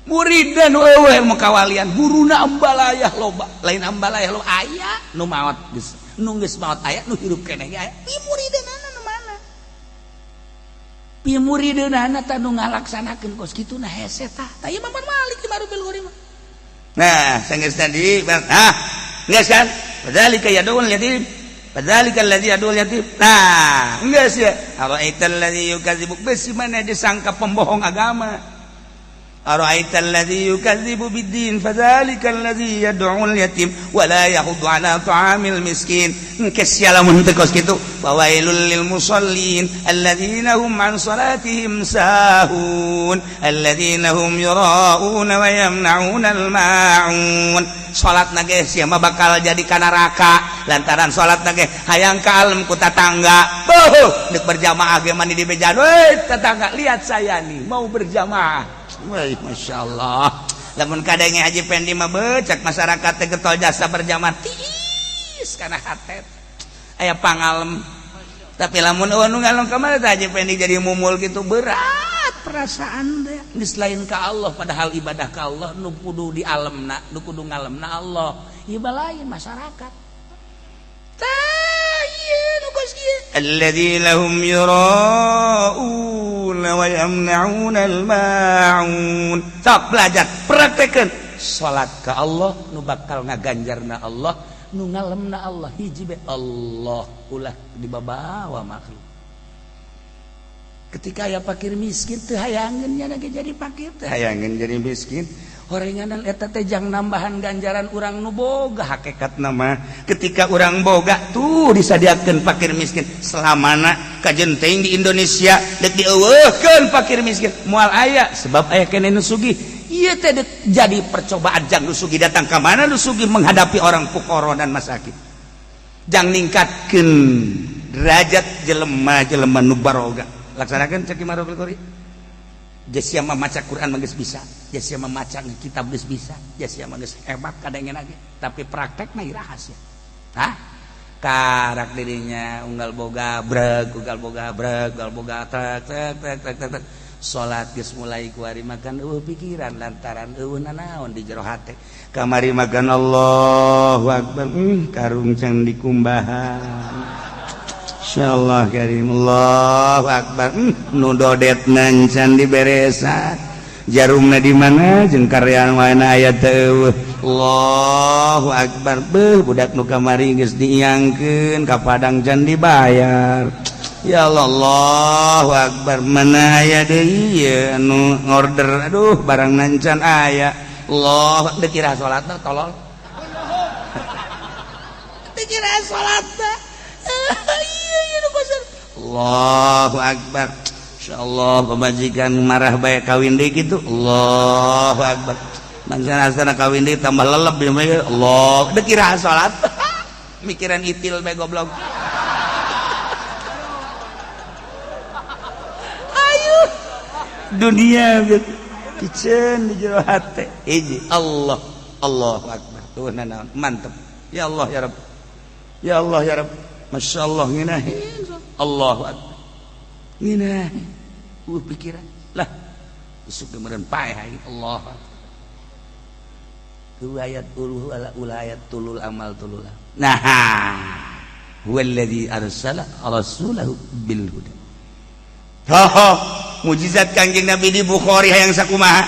Muridna nu eueuh mau kawalian, guruna ambalayah loba. Lain ambalayah loba, aya nu maot geus, nu geus maot aya, nu hirup keneh ge aya. Pi murideunana nu mana? Pi murideunana tah nu ngalaksanakeun kos kitu? Nah, hese tah. Tah, ieu mah Malik di Marufil Qori mah. Nah, sanggeus tadi, nah, geus kan? Fadzalika yad'ul yatim, fadzalika alladzi yad'ul yatim. Nah, geus ya. Ara'aital ladzi yukadzibu, besi mana disangka pembohong agama. Ara'aita alladzi yukadzibu biddin, fadzalika alladzi yad'ul yatim wa la yahuddu ala ta'amil miskin. Engke sia lamun teu kos kitu. Fawailul lil musallin alladzina hum an salatihim sahun, alladzina hum yura'una wa yamna'una al ma'un. Salat ge sia mah bakal jadi ka neraka lantaran salat ge hayang ka alem ku tatangga. Boh, deuk berjamaah ge mani di bejaan, "Woi tetangga, lihat saya nih mau berjamaah." Wah, Masya Allah. Lamun kadenge Haji Pendi mah becak masyarakat teh getol jasa berjamaah tiis kana hate. Aya pangalem. Tapi lamun eueuh nu ngalem ka mana teh Haji Pendi jadi mumul gitu, berat perasaan teh. Geus lain ka Allah, padahal ibadah ka Allah nu kudu di alemna, nu kudu ngalemna Allah. Ieu lain masyarakat. Tah, ieu nu kos kieu. Alladzina hum yura'una wa yamna'una al-ma'un. Sok belajar, praktekeun. Salat ka Allah nu bakal ngaganjarna Allah, nu ngalemna Allah, hiji be Allah, ulah dibabawa makhluk. Ketika aya fakir miskin teu hayangeun nya ge jadi fakir, teu hayangeun jadi miskin. Horenganan eta teh jang nambahan ganjaran urang nu boga. Hakikat nama ketika urang boga tuh disadiakeun fakir miskin. Selamana kajen teuing di Indonesia dek dieuweuhkeun fakir miskin moal aya, sebab aya keneh nu sugih. Ieu teh dek jadi percobaan jang nu sugih datang ka mana, nu sugih menghadapi orang fukara dan masakin, jang ningkatkeun derajat jelema-jelema nu baroga. Laksanakeun cek Imam Qori. Sia maca Quran mah geus bisa, sia maca kitab geus bisa, sia mah geus hebat kadangena ge, tapi praktekna iraha sia? Hah, karak dirinya unggal boga breg, unggal boga breg, unggal boga trek trek trek trek trek. Salat geus mulai kuari makan eueuh pikiran lantaran eueuh nanaon di jero hate. Kamari makan Allahu akbar, karung can dikumbahan. Insyaallah karim, Allahu akbar, nu dodet can diberesan, jarumna di mana jeung karyan mana aya teu. Allahu akbar, beuh, budak nu kamari geus diiangkeun ka Padang can dibayar. Ya Allah, Allahu akbar, mana aya deui ieu anu ngorder, aduh, barang can aya. Allah, teu kira salatna, tolol, teu kira salatna. Allahu akbar, insyaallah pemajikan marah bae, kawin deui kitu. Allahu akbar, bangsa asana kawin deui tambah leleb ya. Allah, teu kira salat, mikiran itil bae, goblok. Ayo, dunia gitu piceun di jero hate, hiji Allah. Allahu akbar. Tuh naon mantep. Ya Allah ya Rabb. Ya Allah ya Rabb. Masya Allah ngeunaheun. Allahu akbar. Ngeunaheun. Pikiran lah. Isuk meureun paeh aing. Allah akbar. Tu ayat uluh ala ulayat tulul amal tulul. Nah, huwallazi arsala rasulahu bil huda. Ho, mujizat Kangjeng Nabi di Bukhari hayang sakumaha?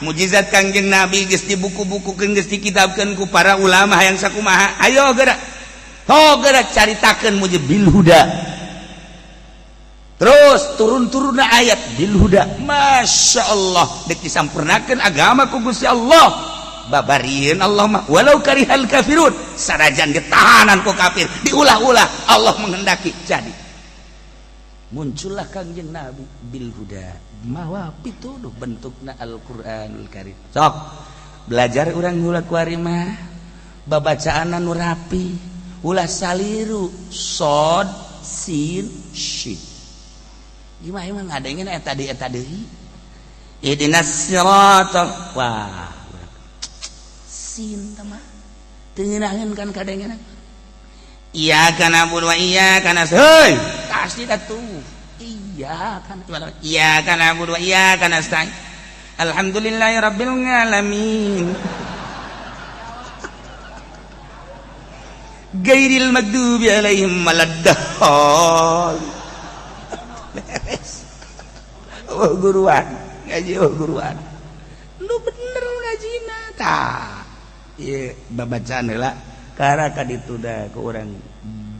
Mujizat Kangjeng Nabi geus dibuku-bukukeun, geus dikitabkeun ku para ulama hayang sakumaha? Ayo gerak. Ho gerak caritakeun mujib bil huda. Terus turun-turunna ayat bil huda. Masya Allah, dek disampurnakeun agama ku Gusti Allah. Babarieun Allah mah walau karihal kafirun, sanajan ditahanan ku kafir, diulah-ulah Allah menghendaki jadi. Muncullah Kangjeng Nabi bil huda, mawa pituduh bentukna Al-Qur'anul Karim. Sok belajar urang heula kuari mah, babacaanna nu rapi, ulah saliru sod sin shin. Gimana emang ngadengin eta deui eta deui. Ihdinas siratal, wah sin tah mah teu ngeunaheun kan kadengenan. Iyyaka na'budu wa iyyaka nasta'in. Heuy, pasti atuh. Iyyaka iyyaka na'budu wa iyyaka nasta'in. Alhamdulillahi rabbil alamin. Gairil maghdubi alaihim waladdallin. Beres. Oh guruan, ngaji oh guruan. Nu bener ngajina tah. Ieu babacaan heula karena kaditu da ke urang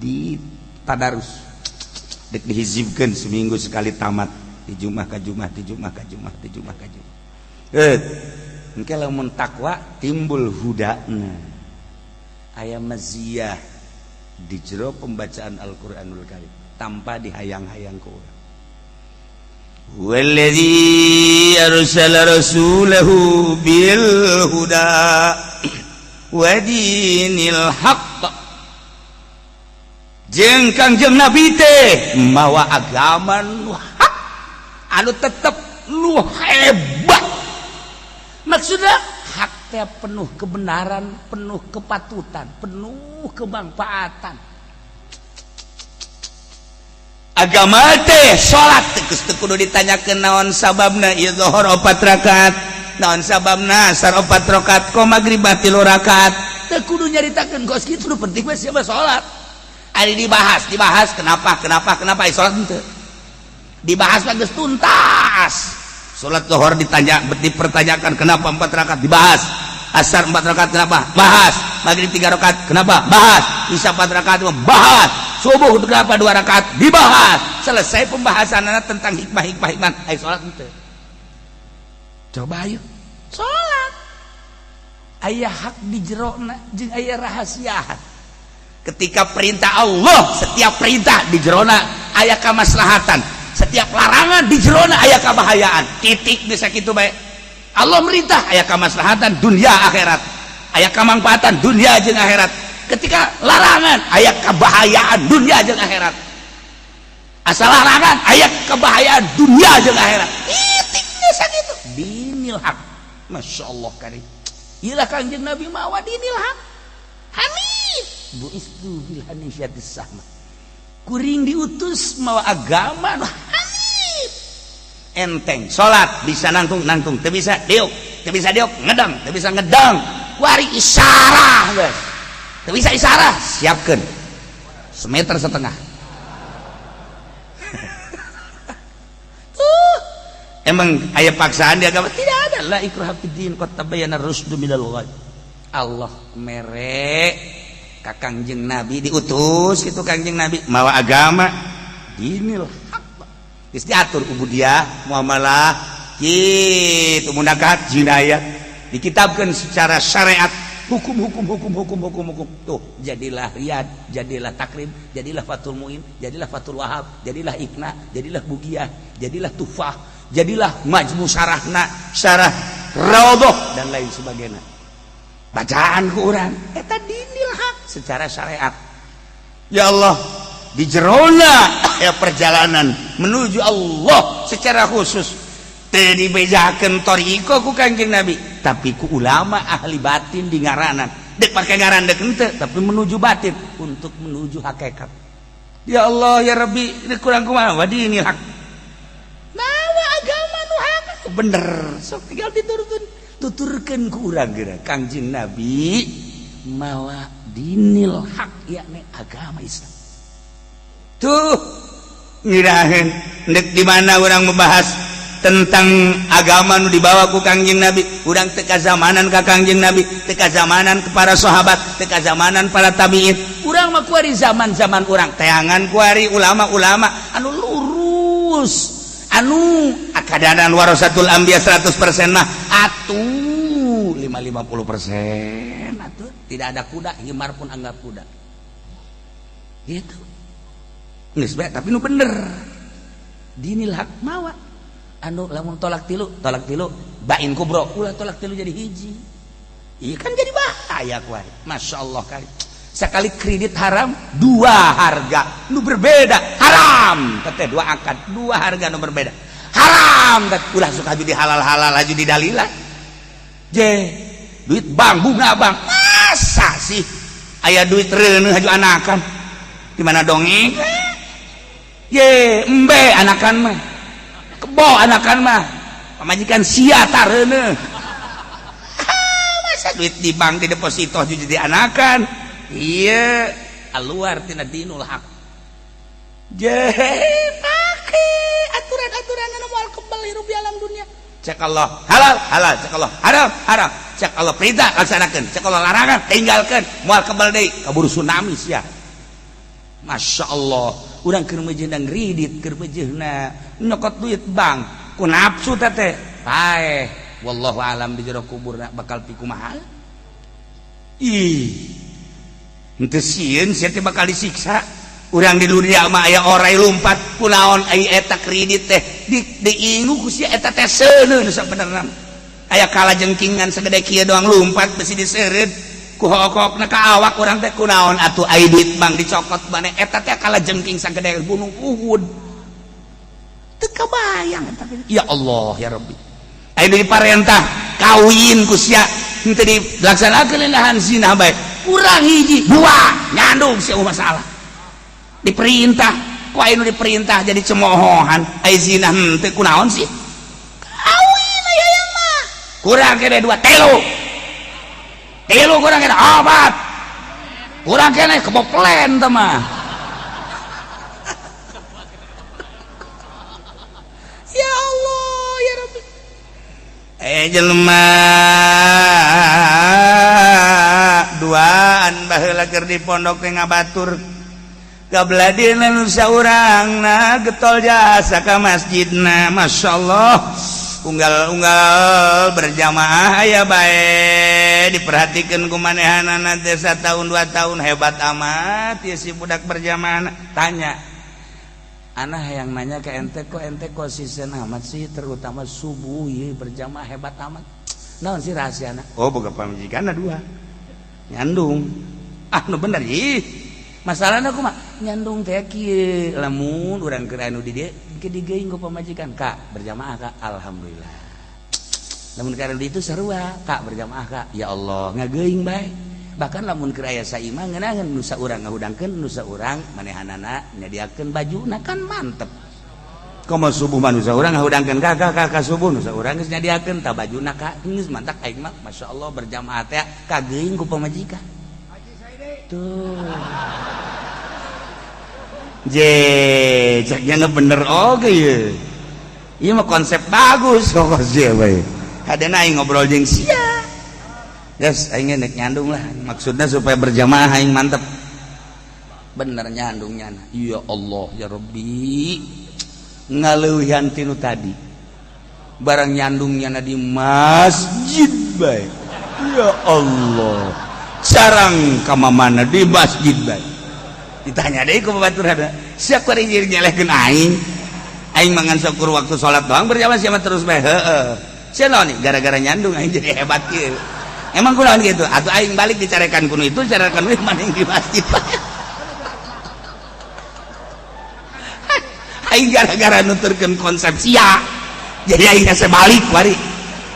di tadarus. Dek dihizibkeun seminggu sekali tamat di Jumat ka Jumat, di Jumat ka Jumat, di Jumat ka Jumat. Engke lamun takwa timbul hudana. Aya maziyah di jero pembacaan Al-Qur'anul Karim tanpa dihayang-hayang ku urang. Huwallazi arsala rasulahu bil huda wa dinil haqq. Jeung Kangjeng Nabi teh mawa agama nu hak anu tetep nu hebat. Maksudna hak teh penuh kebenaran, penuh kepatutan, penuh kemanfaatan. Agama teh salat teu teu kudu ditanyakeun naon sababna ieu zuhur 4 rakaat, naon sababna asar 4 rakaat, ko magrib 3 rakaat. Teu kudu nyaritakeun kos kitu, nu penting mah siapa salat. Ari dibahas, dibahas kenapa, kenapa, kenapa salat henteu. Dibahas mah geus tuntas. Salat zuhur ditanya, dipertanyakan kenapa 4 rakaat, dibahas. Asar 4 rakaat kenapa? Bahas. Maghrib 3 rakaat kenapa? Bahas. Isya 4 rakaat bahas. Subuh kenapa 2 rakaat? Dibahas. Selesai pembahasan tentang hikmah-hikmah hikmah. Ayo salat henteu. Coba ayo. Salat. Aya hak di jerona jeung aya rahasia. Ketika perintah Allah, setiap perintah di jerona aya kamaslahatan. Setiap larangan di jerona aya kabahayaan. Titik bisa kitu bae. Allah merintah aya kamaslahatan dunia akhirat, aya kamangfaatan dunia jeung akhirat. Ketika larangan aya kebahayaan dunia jeung akhirat. Asal larangan aya kebahayaan dunia jeung akhirat. Titik bisa kitu. Dinil haq. Masya Allah karim. Iyalah Kangjeng Nabi mawa dinil haq. Hanif buistu bil hanifiyatis sama. Kuring diutus mawa agama nu hanif. Enteng salat bisa nangtung nangtung, teu bisa diuk, teu bisa diuk ngedang, teu bisa ngedang, wari isyarah geus. Teu bisa isyarah, siapkeun 1,5 meter. Emang aya paksaan di agama? Tidak ada. La ikraha fid din qad tabayyana rusdu minal ghayy. Allah mere ka Kangjeng Nabi diutus kitu Kangjeng Nabi mawa agama dinil haq. Geus diatur ubudiyah, muamalah, kitu munakahat, jinayah dikitabkeun secara syariat, hukum hukum hukum hukum hukum hukum. Tuh jadilah Riyad, jadilah Takrib, jadilah Fathul Muin, jadilah Fathul Wahab, jadilah Iqna, jadilah Bugiyah, jadilah Tufah, jadilah majmu syarahna, syarah Raudhah dan lain sebagainya. Bacaan ku urang eta dinil hak secara syariat. Ya Allah, di jerona ya perjalanan menuju Allah secara khusus. Teu dibejakeun thoriqoh ku Kangjeng Nabi, tapi ku ulama ahli batin di ngaranan. Dek pake ngaran dek henteu, tapi menuju batin untuk menuju hakikat. Ya Allah ya Rabbi, ini kurang kumaha wa dinil haq. Mawa agama nu hak bener, sok tinggal diturutkeun. Tuturkeun ku urang geura Kangjeng Nabi mawa dinil haq, yakni agama Islam. Tuh ngiraheun ndek di mana urang membahas tentang agama nu dibawa ku Kangjeng Nabi. Urang teu kazamanan ka Kangjeng Nabi, teu kazamanan ke para sahabat, teu kazamanan para tabiin. Urang mah kuari zaman-zaman urang teangan kuari ulama-ulama anu lurus, anu akadanan warasatul anbiya 100% mah atuh 5 50% atuh tidak ada kuda, himar pun anggap kuda gitu. Geus bae, tapi nu bener dinil haq mawa anu lamun talak tilu, talak tilu bain kubro, ulah talak tilu jadi hiji. Iya kan jadi bahaya kuari. Masya Allah, kali sekali kredit haram dua harga nu berbeda haram teteh, dua akad dua harga nu berbeda haram teh. Ulah suka jadi halal-halal aja di dalilah je duit bank, bunga bank. Masa sih aya duit reuneuh haju anakan di mana dongeng ye embe anakan mah, kebo anakan mah, pamajikan sia tareuneuh. Masa duit di bank di deposito jadi anakan? Iya, keluar tina dinul haq. Je pake aturan-aturan anu moal kebal hirup di alam dunia. Cek Allah halal halal, cek Allah haram haram, cek Allah perintah laksanakeun, cek Allah larangan tinggalkeun, moal kebal deui, kaburu tsunami sia. Masya Allah, urang keur meujeuhna ngridit, keur meujeuhna nyokot duit bank ku nafsu teh paeh. Wallahu alam di jero kuburna bakal pikumaha. Ih, henteu sieun sia teh bakal disiksa. Urang di dunia mah aya orai lumpat kunaon ai eta kredit teh di diingu ku sia eta teh seuneun. Sabenerna aya kala jengkingan segede kieu doang lumpat besi diseureud ku hokokna ka awak urang teh. Kunaon atuh ai duit bank dicokot maneh eta teh kala jengking sagede gunung Uhud? Teu kabayang eta. Ya Allah ya Rabbi, ai diparentah kawin ku sia henteu dilaksanakeun, lahan zina bae, kurang hiji dua nyandung sia masalah. Diperintah ku anu diperintah jadi cemohohan, ai zina henteu. Kunaon sih kawin aya yang mah kurang kene dua, telu, tilu, kurang kene opat, kurang kene keboplen teh mah. Ya Allah ya Rabbi, eh jelema duaan baheula keur di pondok teh ngabatur gabladina nu saurangna getol jasa ka masjidna. Masya Allah, unggal-unggal berjamaah aya bae diperhatikan ku manehanana teh. Tahun 2 tahun hebat amat ya si budak berjamaah. Tanya anak yang nanya ke ente, kok ente konsisten amat sih, terutama subuh ya berjamaah hebat amat, naon sih rahasiana? Oh, boga pamajikan dua nyandung. Ah, nu bener ih masalahna kumaha nyandung teh kieu, lamun urang keur anu di dieu ke digeuing ku pamajikan, "Kak, berjamaah, Kak." Alhamdulillah. Lamun keur anu di itu sarua, "Kak, berjamaah, Kak." Ya Allah, ngageuing bae. Bahkan lamun keur aya saimah ngeunaheun nu saurang ngahudangkeun, nu saurang manehanana nyadiakeun bajuna, kan mantep. Komo subuh mah nu saurang ngahudangkeun, "Kak, Kak, Kak, subuh." Nu saurang geus nyadiakeun tah bajuna, Kak, geus mantak. Aing mah masyaallah berjamaah teh kageuing ku pamajikan tuh. Je ceknya nggak bener oke ya. Iya mah konsep bagus kok sih bae. Ada aing ngobrol jeung sia. Yes, aing nek nyandung lah maksudnya supaya berjamaah aing mantep bener nyandungnya. Ya Allah ya Rabbi, ngaleuwihan tinu tadi barang nyandungnya di masjid bae. Ya Allah, carang ka mana di masjid bae. Ditanya deh ku batur, ada siapa jadi nyelehkeun aing? Aing mangan syukur waktu sholat doang berjamaah siapa terus bae. Heeh, sia naon nih gara-gara nyandung aing jadi hebat kieu? Emang kunaon gitu atau aing balik dicarekan kuno itu, carekan we maning di masjid bae. Aing gara-gara nuturkeun konsep sia. Jadi aing hese balik kuari.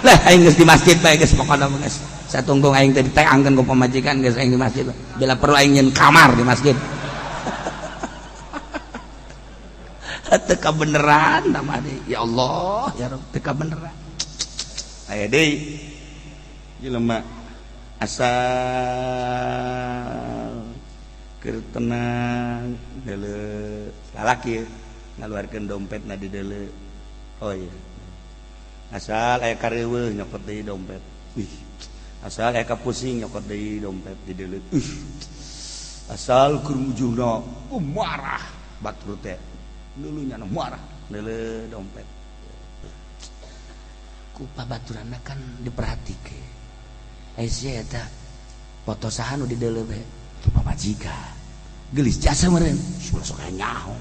Lah aing geus di masjid bae geus, pokona geus. Satungtung aing teh diteangkeun ku pamajikan, geus aing di masjid. Bila perlu aing nyeun kamar di masjid. Teu kabeneran nama deui. Ya Allah, ya Rabb, teu kabeneran. Aya deui jelema asal keur tenang deuleu, lalaki ngaluarkeun dompetna di deuleu. Oh iya. Asal aya kareuweuh nyokot deui dompet. Wih. Asal aya kapusing nyokot deui dompet di deuleu. Ih. Asal keur mujuna marah batur teh. Lulunya marah deuleu dompet. Ku pabaturanna kan diperhatikeun. Ai sia eta foto saha nu di deuleu bae? Tu pamajikan. Gelis jasa meureun. Ulah sok aya nyaho.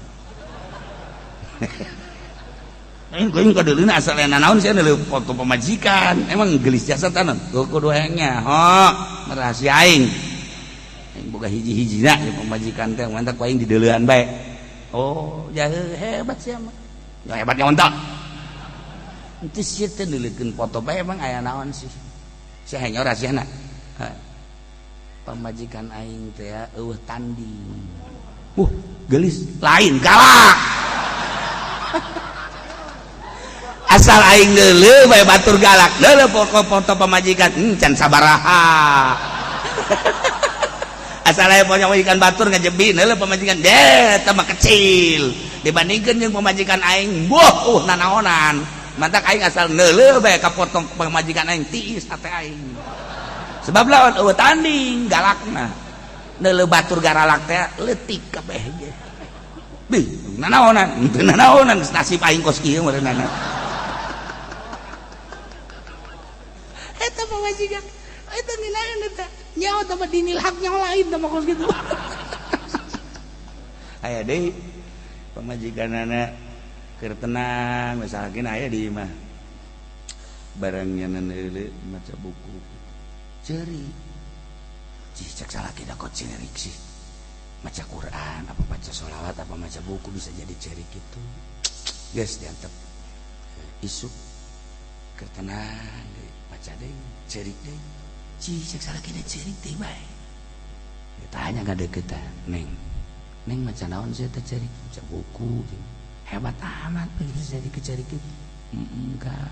Aing kuing kadeuleuna asal aya nanaon sia deuleu foto pamajikan. Emang gelis jasa tanon? Kudu hayang nyaho. Rahasia aing. Aing boga hiji-hijina di pamajikan teh mantap ku aing dideuleuan bae. Oh, jahe hebat sia mah. Ya hebatnya ontak. Henteu sia teh neuleukeun foto bae emang aya naon sih? Sia hayang rahasiana. Pamajikan aing teh eueuh tanding. Gelis lain galak. Asal aing deuleu bae batur galak. Deuleu foto pamajikan can sabaraha. Asal aya pamajikan batur ngajebi deuleu pamajikan deh eta mah kecil dibandingkeun jeung pamajikan aing. Boh, nanaonan. Mantak aing asal neuleuh bae ka potong pamajikan aing tiis hate aing. Sebab lawan eueuh tanding galakna. Neuleuh batur garalak teh leutik kabeh ge. Bih, nanaonan, teu nanaonan nasib aing kos kieu meureunana. Eta pamajikan eta ngeunaheun eta. Nyawa teh mah dinil hak nyawa lain teh mah kos kitu. Aya deui pamajikanana keur tenang misalkan aya di imah. Barang nyanan heuleu maca buku. Ceurik. Cih cek salaki da kok ceurik sih. Maca Quran apa baca sholawat apa maca buku bisa jadi ceurik gitu. Geus diantep. Isuk keur tenang deui maca deui ceurik deui. Cih cek salaki da ceurik deui bae. Ditanya ka deuketan, "Neng, neng maca naon sih teh ceurik?" Maca buku. Hebat amat bisa jadi kecerik gitu. Enggak.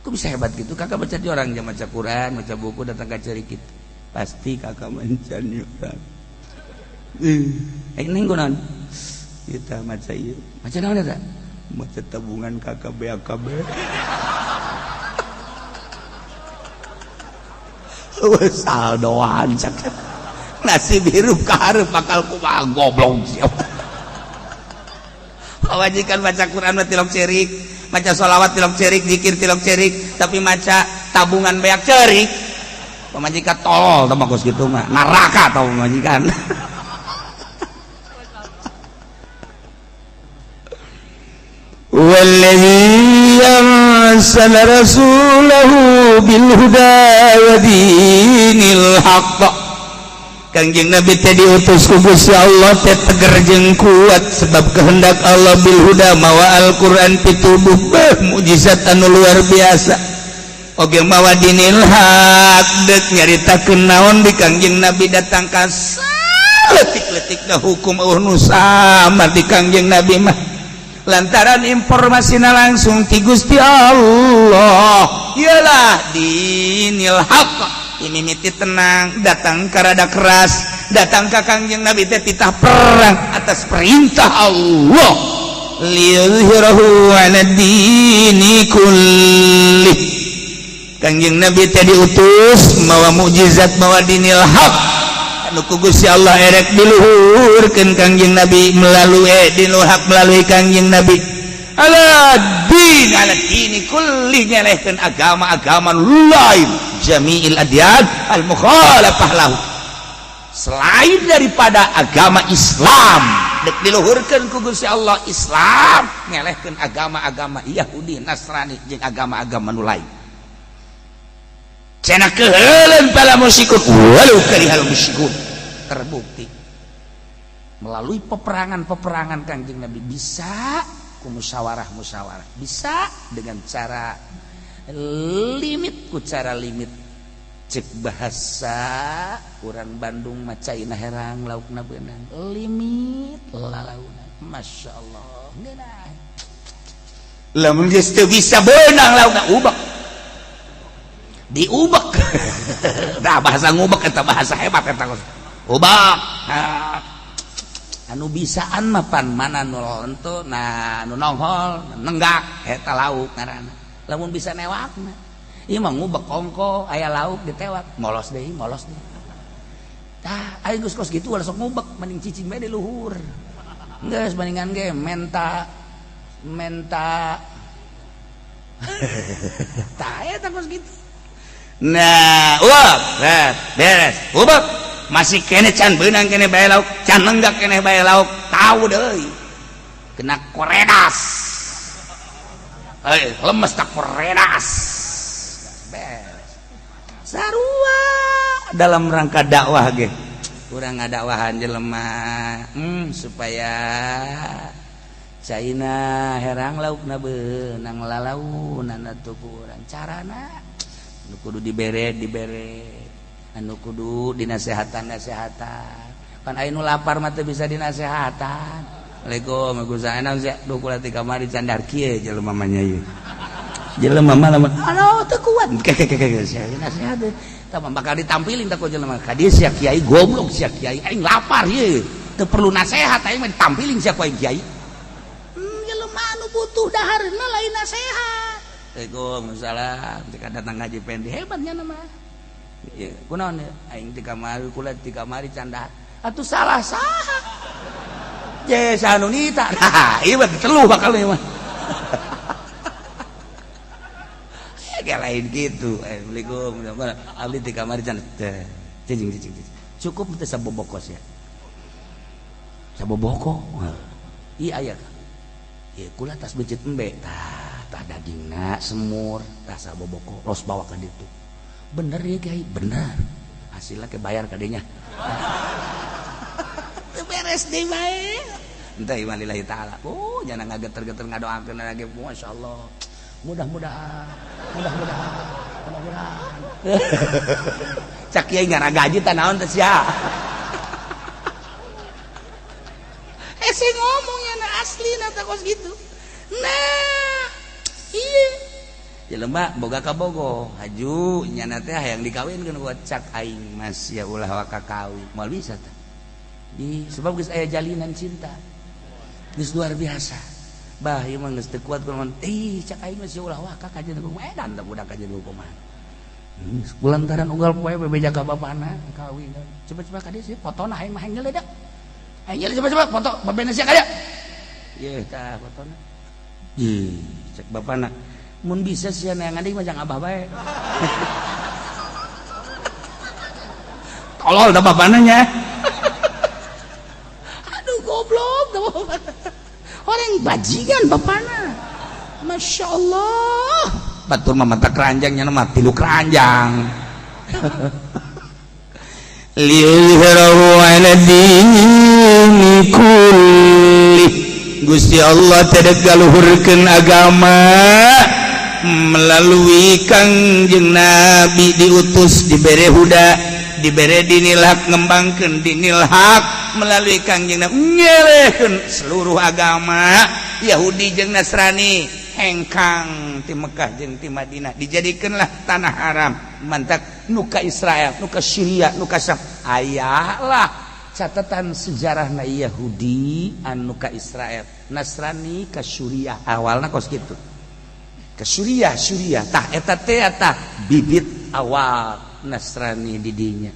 Kok bisa hebat gitu? Kakak baca di orang jam baca Quran, baca buku datang ke cerik gitu. Pasti kakak mencari orang. Neng kunaon? Kita maca ieu. Maca naon eta? Maca tabungan kakak BAKB. Saldoan cak. Nasib hirup ka hareup bakal kumaha goblok siapa. Pamajikan baca Quran mah tilok cerik, maca sholawat tilok cerik, zikir tilok cerik, tapi maca tabungan beak cerik. Pamajikan tolol teh mah kos kitu mah, neraka tau pamajikan. Wallazi arsala rasulahu bil huda wa dinil haqq. Kangjeng Nabi teh diutus ku Gusti Allah teh teger jeung kuat sebab kehendak Allah bil huda mawa Al-Qur'an pituduh mukjizat anu luar biasa. Oge mawa dinil haq deuk nyaritakeun naon di Kangjeng Nabi datang ka letik-letikna hukum eueuh nu sama di Kangjeng Nabi mah. Lantaran informasina langsung ti Gusti Allah. Iyalah dinil haq. Ini miti tenang datang karada keras datang ka Kangjeng Nabi teh titah perang atas perintah Allah liyuzhirahu 'ala dini kulli. Kangjeng Nabi teh diutus mawa mukjizat mawa dinil haq anu ku Gusti Allah erek diluhurkeun Kangjeng Nabi melalui dinul haq melalui Kangjeng Nabi ala din ala dini kulli nyelehkeun agama-agama lain jami'il adyan al mukhalafah lahu selain daripada agama Islam dek diluhurkeun ku Gusti Allah Islam ngelehkeun agama-agama Yahudi Nasrani jeung agama-agama nu lain cenah keuheuleun pala musyrikun walau karihal musyrikun. Terbukti melalui peperangan-peperangan Kangjeng Nabi bisa ku musyawarah-musyawarah, bisa dengan cara limit, ku cara limit. Cek bahasa urang Bandung mah, caina herang laukna beunang, limit lalauna. Masya Allah, ngeunah. Lamun geus teu bisa beunang laukna, ubek, diubek. Nah, bahasa ngubek eta bahasa hebat eta, ubek. Anu bisaan mah pan mana nu lentu, nah, nu nongol nenggak eta lauk ngaranna. Lamun bisa newakna, ieu mah ngubek kongko aya lauk ditewak, molos deui, molos deui. Tah, aing geus kos kitu ulah sok ngubek, mending cicing bae di luhur. Geus bandingan ge menta menta. Tah, eta kos kitu. Nah, uap, beres, ubek. Masih kene can beunang kene bae lauk, can nenggak kene bae lauk, tahu deui. Kena koredas. Eh, lemes tak koredas. Beres. Sarua dalam rangka dakwah ge. Urang ngadakwahan jelema supaya caina herang laukna beunang lalaunan atuh ku urang. Carana anu kudu dibere dibere, anu kudu dinasehatan nasehatan. Pan aya nu lapar mah teu bisa dinasehatan. Assalamualaikum, Waalaikumsalam. Sia duh, kula ti kamari can dahar. Kieu jelema mah nya, ieu jelema mah lamun anu teu kuat ke ke ke ke sia nasihat tah bakal ditampilin tak ku jelema ka dieu, sia kiai goblok, sia kiai, aing lapar ieu teu perlu nasihat, aing mah ditampilin sia ku aing kiai. Jelema anu butuh daharna lain nasihat. Waalaikumsalam, jika datang ngaji pendi hebatnya nama ya, kunaon ya? Aing ti kamari, kula ti kamari can dahar. Atuh salah saha? Je sanunita. Nah, ieu mah teluh bakal ieu mah. Kayak lain gitu. Eh, Assalamualaikum. Abdi ti kamari can teh. Cicing cicing cicing. Cukup teh sabobokos ya. Saboboko. Iya aya. Ieu kula tas beuceut embe. Tah, tah dagingna semur, tah saboboko los bawa ka ditu. Bener ya, Kiai? Bener. Hasilnya ke bayar kadenya. Teu beres deui bae. Entah iman lillahi ta'ala. Oh, jangan ngageter-geter ngadoakeun lagi. Masya Allah. Mudah-mudahan, mudah-mudahan, mudah-mudahan. Cak kiai ngara gaji tah naon teh sia. Hese ngomongnya na asli na teh kos gitu. Nah, iya. Jelema boga kabogo, haju nyana teh hayang dikawinkeun ku cak aing mas ya ulah waka kawin. Moal bisa tah. Di sebab geus aya jalinan cinta. Geus luar biasa. Bah, ieu mah geus teu kuat kunaon. Ih, cak aing mah sia ulah waka kajeun kumaha edan teh budak kajeun kumaha. Kulantaran unggal poe bebeja ka bapana kawin. Coba-coba ka dieu sih fotona aing mah hayang nyeledak. Aing nyele coba-coba foto babena sia ka dieu. Ieu tah fotona. Ih, cek bapana. Mun bisa sia neangan deui mah jang abah bae. Tolol dah bapana nya. Aduh, goblok dah bapana. Orang bajingan bapana. Masya Allah. Batur mah mata keranjangnya mah tilu keranjang. Liyuzhirahu ala dini kulli. Gusti Allah teh galuhurkeun agama melalui Kangjeng Nabi diutus, dibere huda, dibere dinil hak, ngembangkeun dinil hak melalui Kangjeng Nabi, ngelehkeun seluruh agama Yahudi jeung Nasrani hengkang ti Mekah jeung ti Madinah, dijadikanlah tanah haram. Mantak nu ka Israel, nu ka Syria, nu ka Syam, aya lah catatan sejarah na Yahudi anu ka Israel, Nasrani ka Suriah, awalna kos kitu ke Suriah. Suriah tah eta teh tah bibit awal Nasrani didinya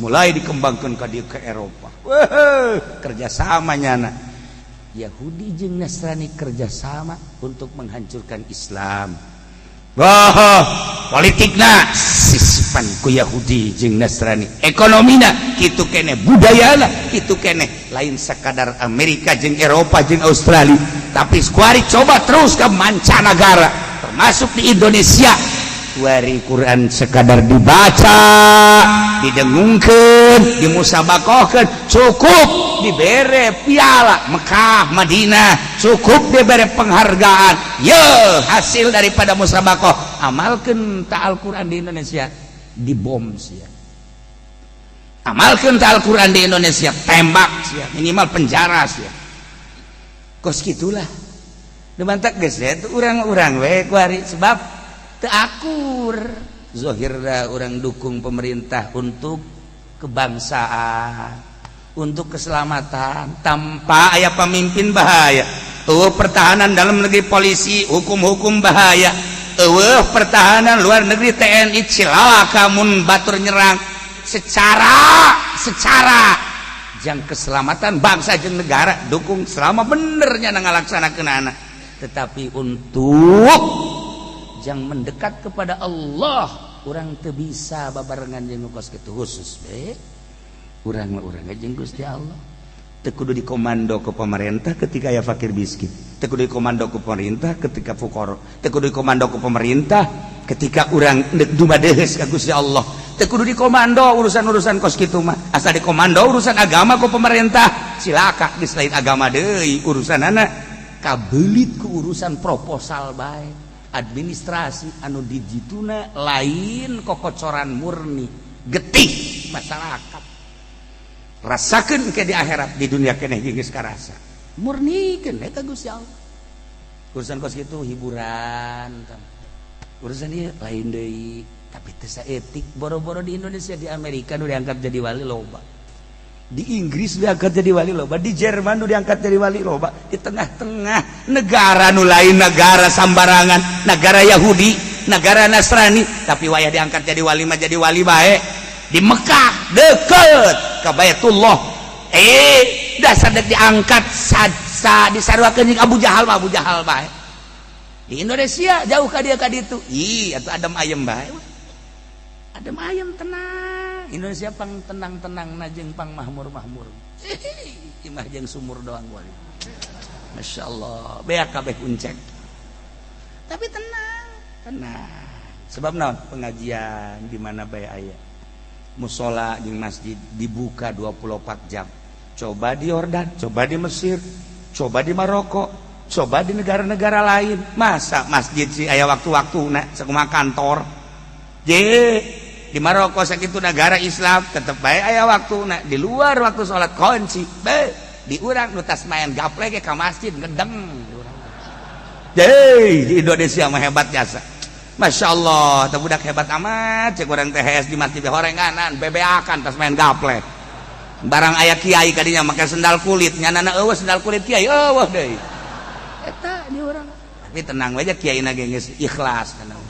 mulai dikembangkan ka dieu ke Eropa. Wah, kerjasama nyana Yahudi jeung Nasrani, kerjasama untuk menghancurkan Islam. Wah, politikna sisipan ku Yahudi jeung Nasrani, ekonomina kitu kene, budayana kitu kene. Lain sekadar Amerika jeung Eropa jeung Australia, tapi kuari coba terus ke mancanagara, termasuk di Indonesia. Kuari Quran sekadar dibaca, didengungkeun, dimusabakohkeun cukup. Cukup dibere piala Mekah Madinah, cukup dibere penghargaan. Ye, hasil daripada musabaqah amalkeun ta Al-Qur'an di Indonesia, dibom sia. Amalkeun ta Al-Qur'an di Indonesia, tembak sia, minimal penjara sia. Kos gitulah. Dimantak geus urang-urang we kuari sebab teu akur. Zohirna urang dukung pemerintah untuk kebangsaan, untuk keselamatan. Tanpa aya pemimpin bahaya. Eueuh pertahanan dalam negeri, polisi, hukum-hukum, bahaya. Eueuh pertahanan luar negeri, TNI, cilaka mun batur nyerang. Secara secara jang keselamatan bangsa jeung negara dukung selama benernya ngalaksanakeun anak. Tetapi untuk jang mendekat kepada Allah, urang teu bisa babarengan jeung kos kitu. Khusus be urang mah, urang jeung Gusti Allah. Teu kudu dikomando ke pemerintah ketika aya fakir miskin, teu kudu dikomando ke pemerintah ketika fukara, teu kudu dikomando ke pemerintah ketika urang deuk dumadeheus ka Gusti Allah. Teu kudu dikomando urusan-urusan kos kitu mah. Asal dikomando urusan agama ku pemerintah, cilaka. Geus lain agama deui urusanana, kabelit ku urusan proposal bae, administrasi anu dijituna lain kokocoran murni getih masyarakat. Rasakeun ke di akhirat, di dunia keneh geus karasa. Murnikeun eta Gusti Allah. Urusan kos kitu hiburan, urusan ieu lain deui, tapi teu saeutik. Boro-boro di Indonesia, di Amerika nu diangkat jadi wali loba, di Inggris diangkat jadi wali loba, di Jerman nu diangkat jadi wali loba. Di tengah-tengah negara nu lain negara sambarangan, negara Yahudi, negara Nasrani, tapi wayah diangkat jadi wali mah jadi wali bae. Di Mekah deket ke Baitullah, dasar dek diangkat sa disaruakeun jeung Abu Jahal mah Abu Jahal bae. Di Indonesia jauh ka dia ka ditu, ih atuh adem ayem bae, adem ayem, tenang. Indonesia pang tenang-tenang na jeung pang mahmur-mahmur. Imah jeung sumur doang wali. Masya Allah, beak kabeh uncek, tapi tenang tenang. Sebab naon? Pengajian di mana bae aya, musola jeung masjid dibuka 24 jam. Coba di Yordan, coba di Mesir, coba di Maroko, coba di negara-negara lain. Masa masjid sih aya waktu-waktu nah sakumaha kantor je. Di Maroko sakitu negara Islam tetep bae aya waktu nah di luar waktu sholat, kunci be. Di urang nu tas main gaplek ke masjid ngedeng. Di Indonesia mah hebat jasa. Masya Allah, teh budak hebat amat cek urang teh. Di masjid horenganan bebeakan tas main gaplek. Barang aya kiai kadinya make sendal kulit, nyanana eueuh sendal kulit kiai, eueuh deui eta di urang. Tapi tenang aja, kiai na geus ikhlas, tenang,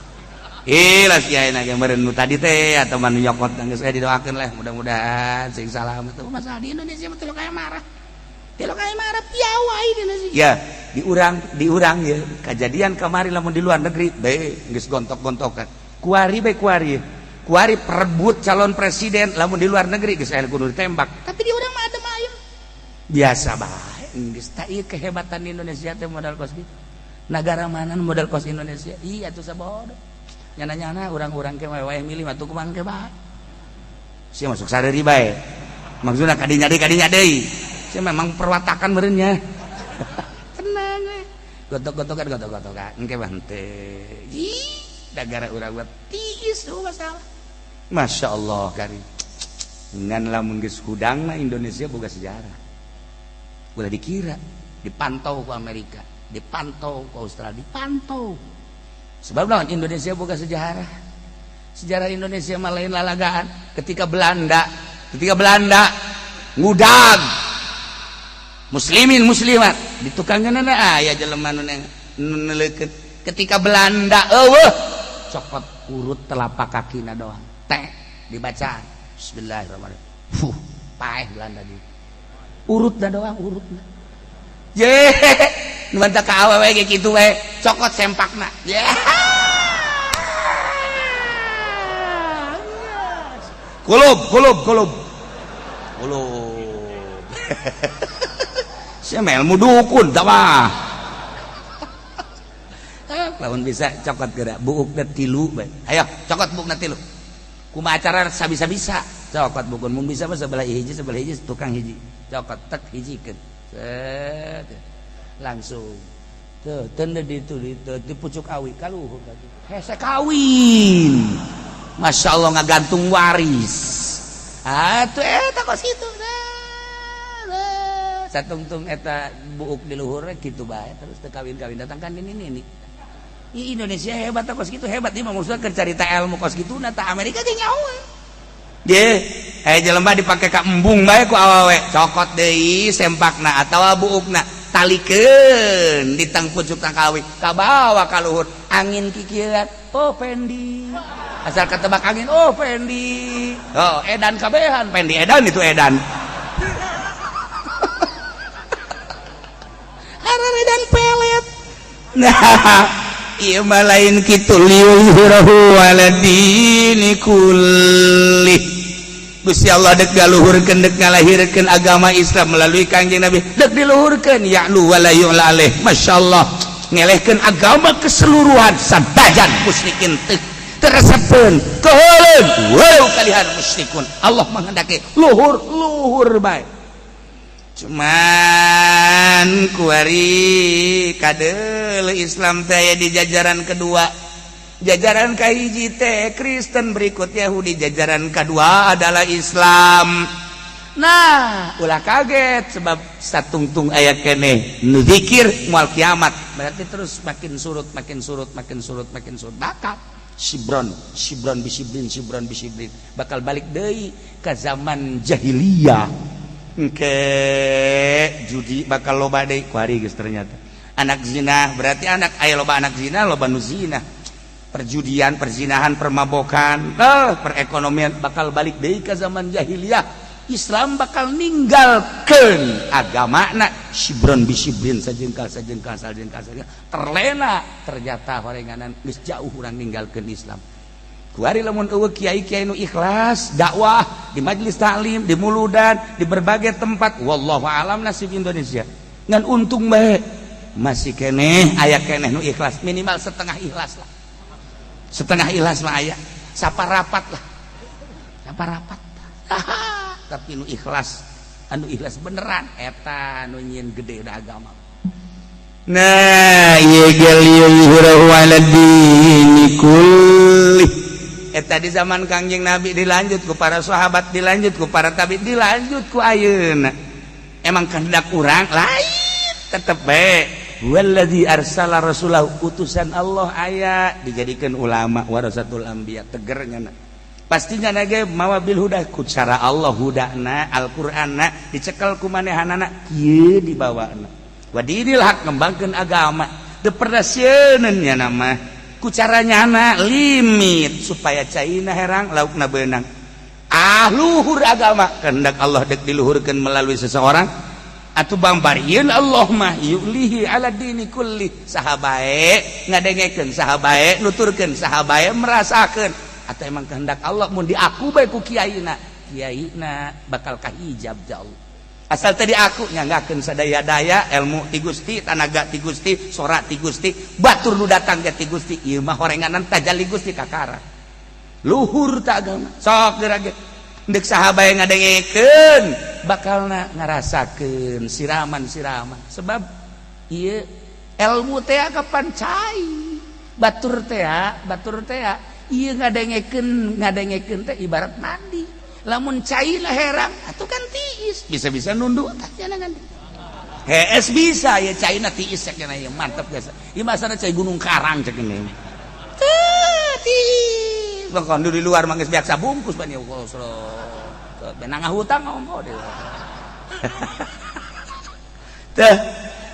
ikhlas. Kiai na ge meureun nu tadi teh atau manu nyokot geus didoakeun lah, mudah-mudahan sing salamet. Masalah di Indonesia mah teu kaya marah, teu kaya marah, piawai di Indonesia ya. Di urang, di urang ya kejadian kemari. Lamun di luar negeri be geus gontok-gontokan kuari be, kuari kuari perebut calon presiden. Lamun di luar negeri geus aya kudu ditembak, tapi di urang mah adem ayem biasa bae geus. Tak ieu kehebatan di Indonesia teh modal kos gitu. Negara mana modal kos Indonesia? Iya tuh, sabodo nyana-nyana urang-urang ke wae milih mah tuh kumang ke bae sia masuk sadari bae. Maksudna kadinya deui, kadinya deui sia memang perwatakan meureunnya. Tenang we, gotok-gotokan, gotok-gotokan engke mah henteu. Ih, negara urang mah tiis tuh masalah. Masya Allah kari ngan lamun geus hudang mah Indonesia boga sejarah, ulah dikira. Dipantau ku Amerika, dipantau ku Australia, dipantau. Sebab lawan Indonesia boga sejarah. Sejarah Indonesia mah lain lalagaan. Ketika Belanda, ketika Belanda ngudag muslimin muslimat di tukangan aya jelema nu neleukeun. Ketika Belanda eueuh, cokot urut telapak kakina doang teh, dibaca bismillahirrahmanirrahim, fuh, paeh Belanda di urutna doang, urutna je. Nu mantap ka awewe ge kitu we, cokot sempakna. Yeah. Kulub kulub kulub kulub. Sia mah ilmu dukun tah mah. Lamun bisa cokot geura buukna tilu bae. Ayo cokot buukna tilu. Kumaha acara sabisa-bisa. Cokot buku mun bisa mah sebelah hiji, sebelah hiji, tukang hiji. Cokot tek hijikeun. Set. Langsung. Tuh, tende di itu di pucuk awi kaluhur. Hese kawin. Masya Allah, ngagantung waris. Ah, tuh eta kos kitu. Satungtung eta buuk di luhur kitu bae terus teu kawin-kawin, datang kan ini. Ih, Indonesia hebat kos kitu, hebat ieu mah, maksudna keur carita ilmu kos kitu. Nah, tah Amerika ge nyaho. Ge, eh, jelema dipake ka embung bae ku awewe, cokot deui sempakna atawa buukna, talikeun di tang pucuk tangkawi, kabawa ka luhur angin kikieuan. Oh, Pendi, asal ketebak angin, oh Pendi, oh edan kabehan Pendi, edan itu edan edan pelet. Nah, ieu mah lain kitu. Liyuzhirahu ala dini kullih. Gusti Allah dek galuhurkeun, dek ngalahirkeun agama Islam melalui Kangjeng Nabi, dek diluhurkeun, ya'lu wala yu'la alaih. Masyaallah, ngelehkeun agama keseluruhan sadajan musyrikin teu teresepeun keuheuleun walau kalihan musyrikun. Allah menghendaki luhur, luhur bae. Cuman kuari kadel Islam teh di jajaran kedua. Jajaran kahiji teh Kristen, berikut Yahudi, jajaran kedua adalah Islam. Nah, ulah kaget, sebab satungtung aya keneh nu zikir moal kiamat, berarti terus makin surut, makin surut, makin surut, makin surut, bakal sibron sibron bisibrin sibron bisibrin, bakal balik deui ke zaman jahiliyah. Ke judi bakal loba deui kuari geus. Ternyata anak zina, berarti anak aya loba anak zina, loba nu zina, perjudian, perzinahan, permabokan, perekonomian bakal balik deui ke zaman jahiliyah. Islam bakal ninggalkeun agamana sibron bisibrin, sajengkal sajengkal sajengkal sajengkal, terlena. Ternyata horenganan geus jauh urang ninggalkeun Islam kuari. Lamun eueuh kiai-kiai nu ikhlas dakwah di majelis taklim, di muludan, di berbagai tempat, wallahu alam nasib Indonesia. Ngan untung bae masih keneh aya keneh nu ikhlas, minimal setengah ikhlas lah, setengah ikhlas mah aya, saparapat lah, saparapat. Tapi nu ikhlas, anu ikhlas beneran eta nu nyieun gede da agama. Nah, ieu ge liyuzhirahu ala dini kulli. Eta di zaman Kangjeng Nabi, dilanjut ku para sahabat, dilanjut ku para tabi, dilanjut ku ayeuna. Emang kehendak urang lain, tetep bae wallazi arsala rasulahu, utusan Allah aya dijadikan ulama warasatul anbiya, tegernya na. Pastinya nage mawa bil huda, ku cara Allah hudana Al-Qur'anna dicekel ku manehanana kieu dibawana, wa dinil haq, ngembangkeun agama teu pernah sieun nya nama ku caranya na limit supaya caina herang, laukna beunang. Ah, luhur agama, kehendak Allah dek diluhurkeun melalui seseorang atau bambarieun Allah mah yulihi ala dini kulli. Saha bae ngadengekeun, saha bae nuturkeun, saha bae merasakeun, atau emang kehendak Allah mun diaku bae ku kiaina, kiaina bakal kahijab ja Allah. Asal tadi aku nyanggakeun sadaya-daya, ilmu ti Gusti, tanaga ti Gusti, sora ti Gusti, batur nu datang ge ti Gusti, ieu mah horenganan tajalli Gusti kakara luhur tak agama. Sok geura ge ndek saha bae ngadengekeun, bakalna ngarasakeun siraman-siraman, sebab ieu ilmu teh kapan cai batur teh, batur teh ieu ngadengekeun, ngadengekeun teh ibarat mandi. Lamun cai lah herang atuh kan tiis, bisa-bisa nunduk tah jangan hees bisa ya caina tiis cek ya mantep biasa. Ieu masana cai Gunung Karang cek ini teh tiis. Bahkan di luar mah geus biasa bungkus ban ya benang hutang ngomong deh teh.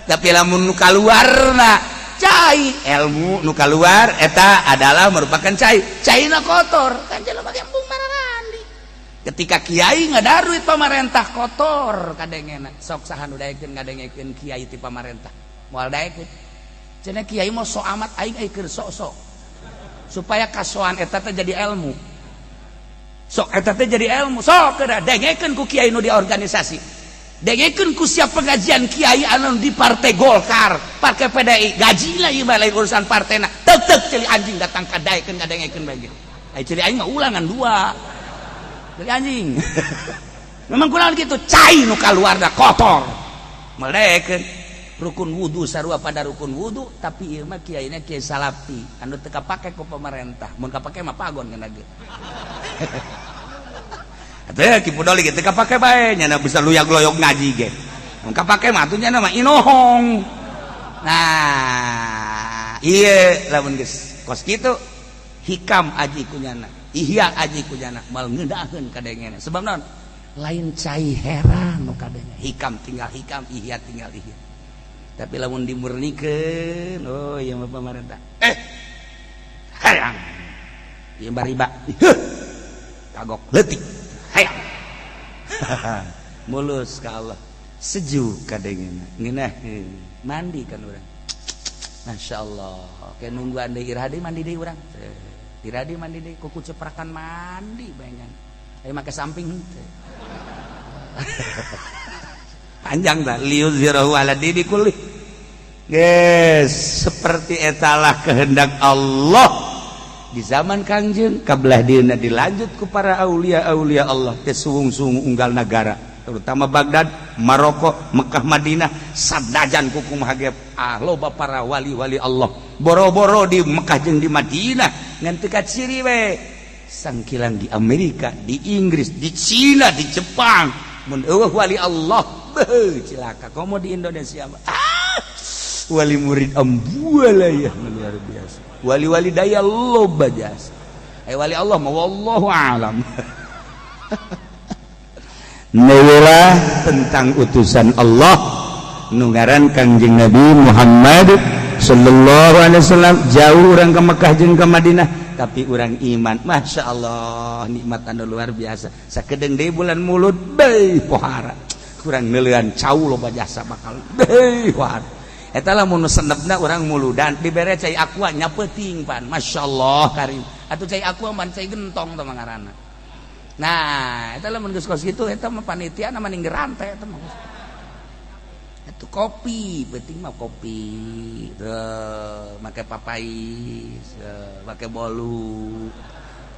Tapi lamun nu kaluarna cai ilmu, nu kaluar eta adalah merupakan cai, caina kotor kan jelema ge embung mararandi. Ketika kiai ngadaruit pamarentah, kotor kadengena. Sok saha nu daekeun ngadengekeun kiai ti pamarentah? Moal daekeun. Cenah kiai mau sok amat, aing ai keur sok-sok supaya kasoan eta teh jadi ilmu. Sok eta teh jadi ilmu, sok kedah dengekeun ku kiai nu di organisasi, dengekeun ku siap pengajian kiai anu di Partai Golkar, Partai PDI, gaji lah ieu mah, lain urusan partena. Tek tek, ceuli anjing datang ka daekeun ngadengekeun bae. Ai ceuli aing mah ulangan dua. Jadi anjing. Memang kurang gitu, cai nu kaluarna kotor. Melekeun rukun wudu sarua pada rukun wudu, tapi ieu mah kiaina kiai salafi anu teu kapake ku pemerintah. Mun kapake mah pagon kana ge. Atuh Ki Pudoli ge teu kapake bae, nyana bisa luyag-loyog ngaji ge. Mun kapake mah atuh nyana mah inohong. Nah, iya lamun geus kos kitu hikam aji kunyana, ihya aji kunyana, mal ngeunaheun kadengena. Sebab naon? Lain cai heran nu kadenge. Hikam tinggal hikam, ihya tinggal ihya. Tapi lamun dimurnikeun, oh ieu mah pamarentah. Hayang. Ieu bariba. Kagok leutik. Hayang. Mulus ka Allah. Sejuk kadengena. Ngeunaheun. Mandi kan urang. Masya Allah. Kayak nungguan deui iraha deui mandi deui urang. Iraha deui mandi deui kuku ceprakan mandi bayangan. Ayo make samping henteu. Panjang dah liyuzhirahu ala dini kulli. Guys, seperti etalah kehendak Allah di zaman Kangjeng kabelah dieuna dilanjut ku para aulia-aulia Allah teh suwung-suwung unggal nagara, terutama Baghdad, Maroko, Mekah, Madinah, sadajan kukumaha ge ah loba para wali-wali Allah. Boro-boro di Mekah jeung di Madinah ngan teu kaciri we. Sangkilang di Amerika, di Inggris, di Cina, di Jepang mun eueuh wali Allah, beuh cilaka. Komo di Indonesia mah ah, wali murid ambuala ya luar biasa. Wali-wali daya loba jasa. Wali Allah mah wallahu alam. Neulah tentang utusan Allah nu ngaran Kangjeng Nabi Muhammad sallallahu alaihi wasallam. Jauh urang ke Mekah jeung ke Madinah, tapi urang iman. Masya Allah, nikmat anu luar biasa. Sakedeung deui bulan Mulud, beuh pohara kurang neuleuan cau loba jasa bakal beuh pohara. Eta lamun nu senepna urang muludan dibere cai aqua nya peuting pan. Masya Allah karim atuh cai aqua man cai gentong teh ngaranna. Nah, eta lamun geus kos kitu eta mah panitia na mending dirantai eta mah. Itu kopi, penting mah kopi. Tuh, make papais, make bolu.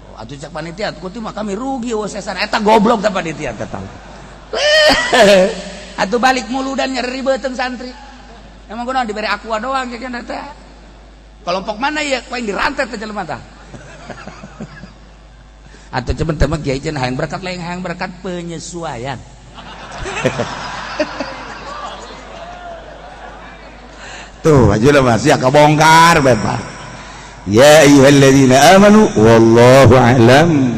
Oh, atuh cak panitia, kutu mah kami rugi eueuh sesan. Eta goblok teh panitia teh tahu. Atuh balik muludan nyeri beuteung santri. Emang kunaon dibere aqua doang ceuk teh. Kelompok mana ya? Ku aing dirantai teh jelema tah. Atau cuman teman kiai cenah hayang berkat, lain hayang berkat, penyesuaian. Tuh aja lah masih kebongkar bebas. Ya ayyuhalladzina amanu wallahu a'lam.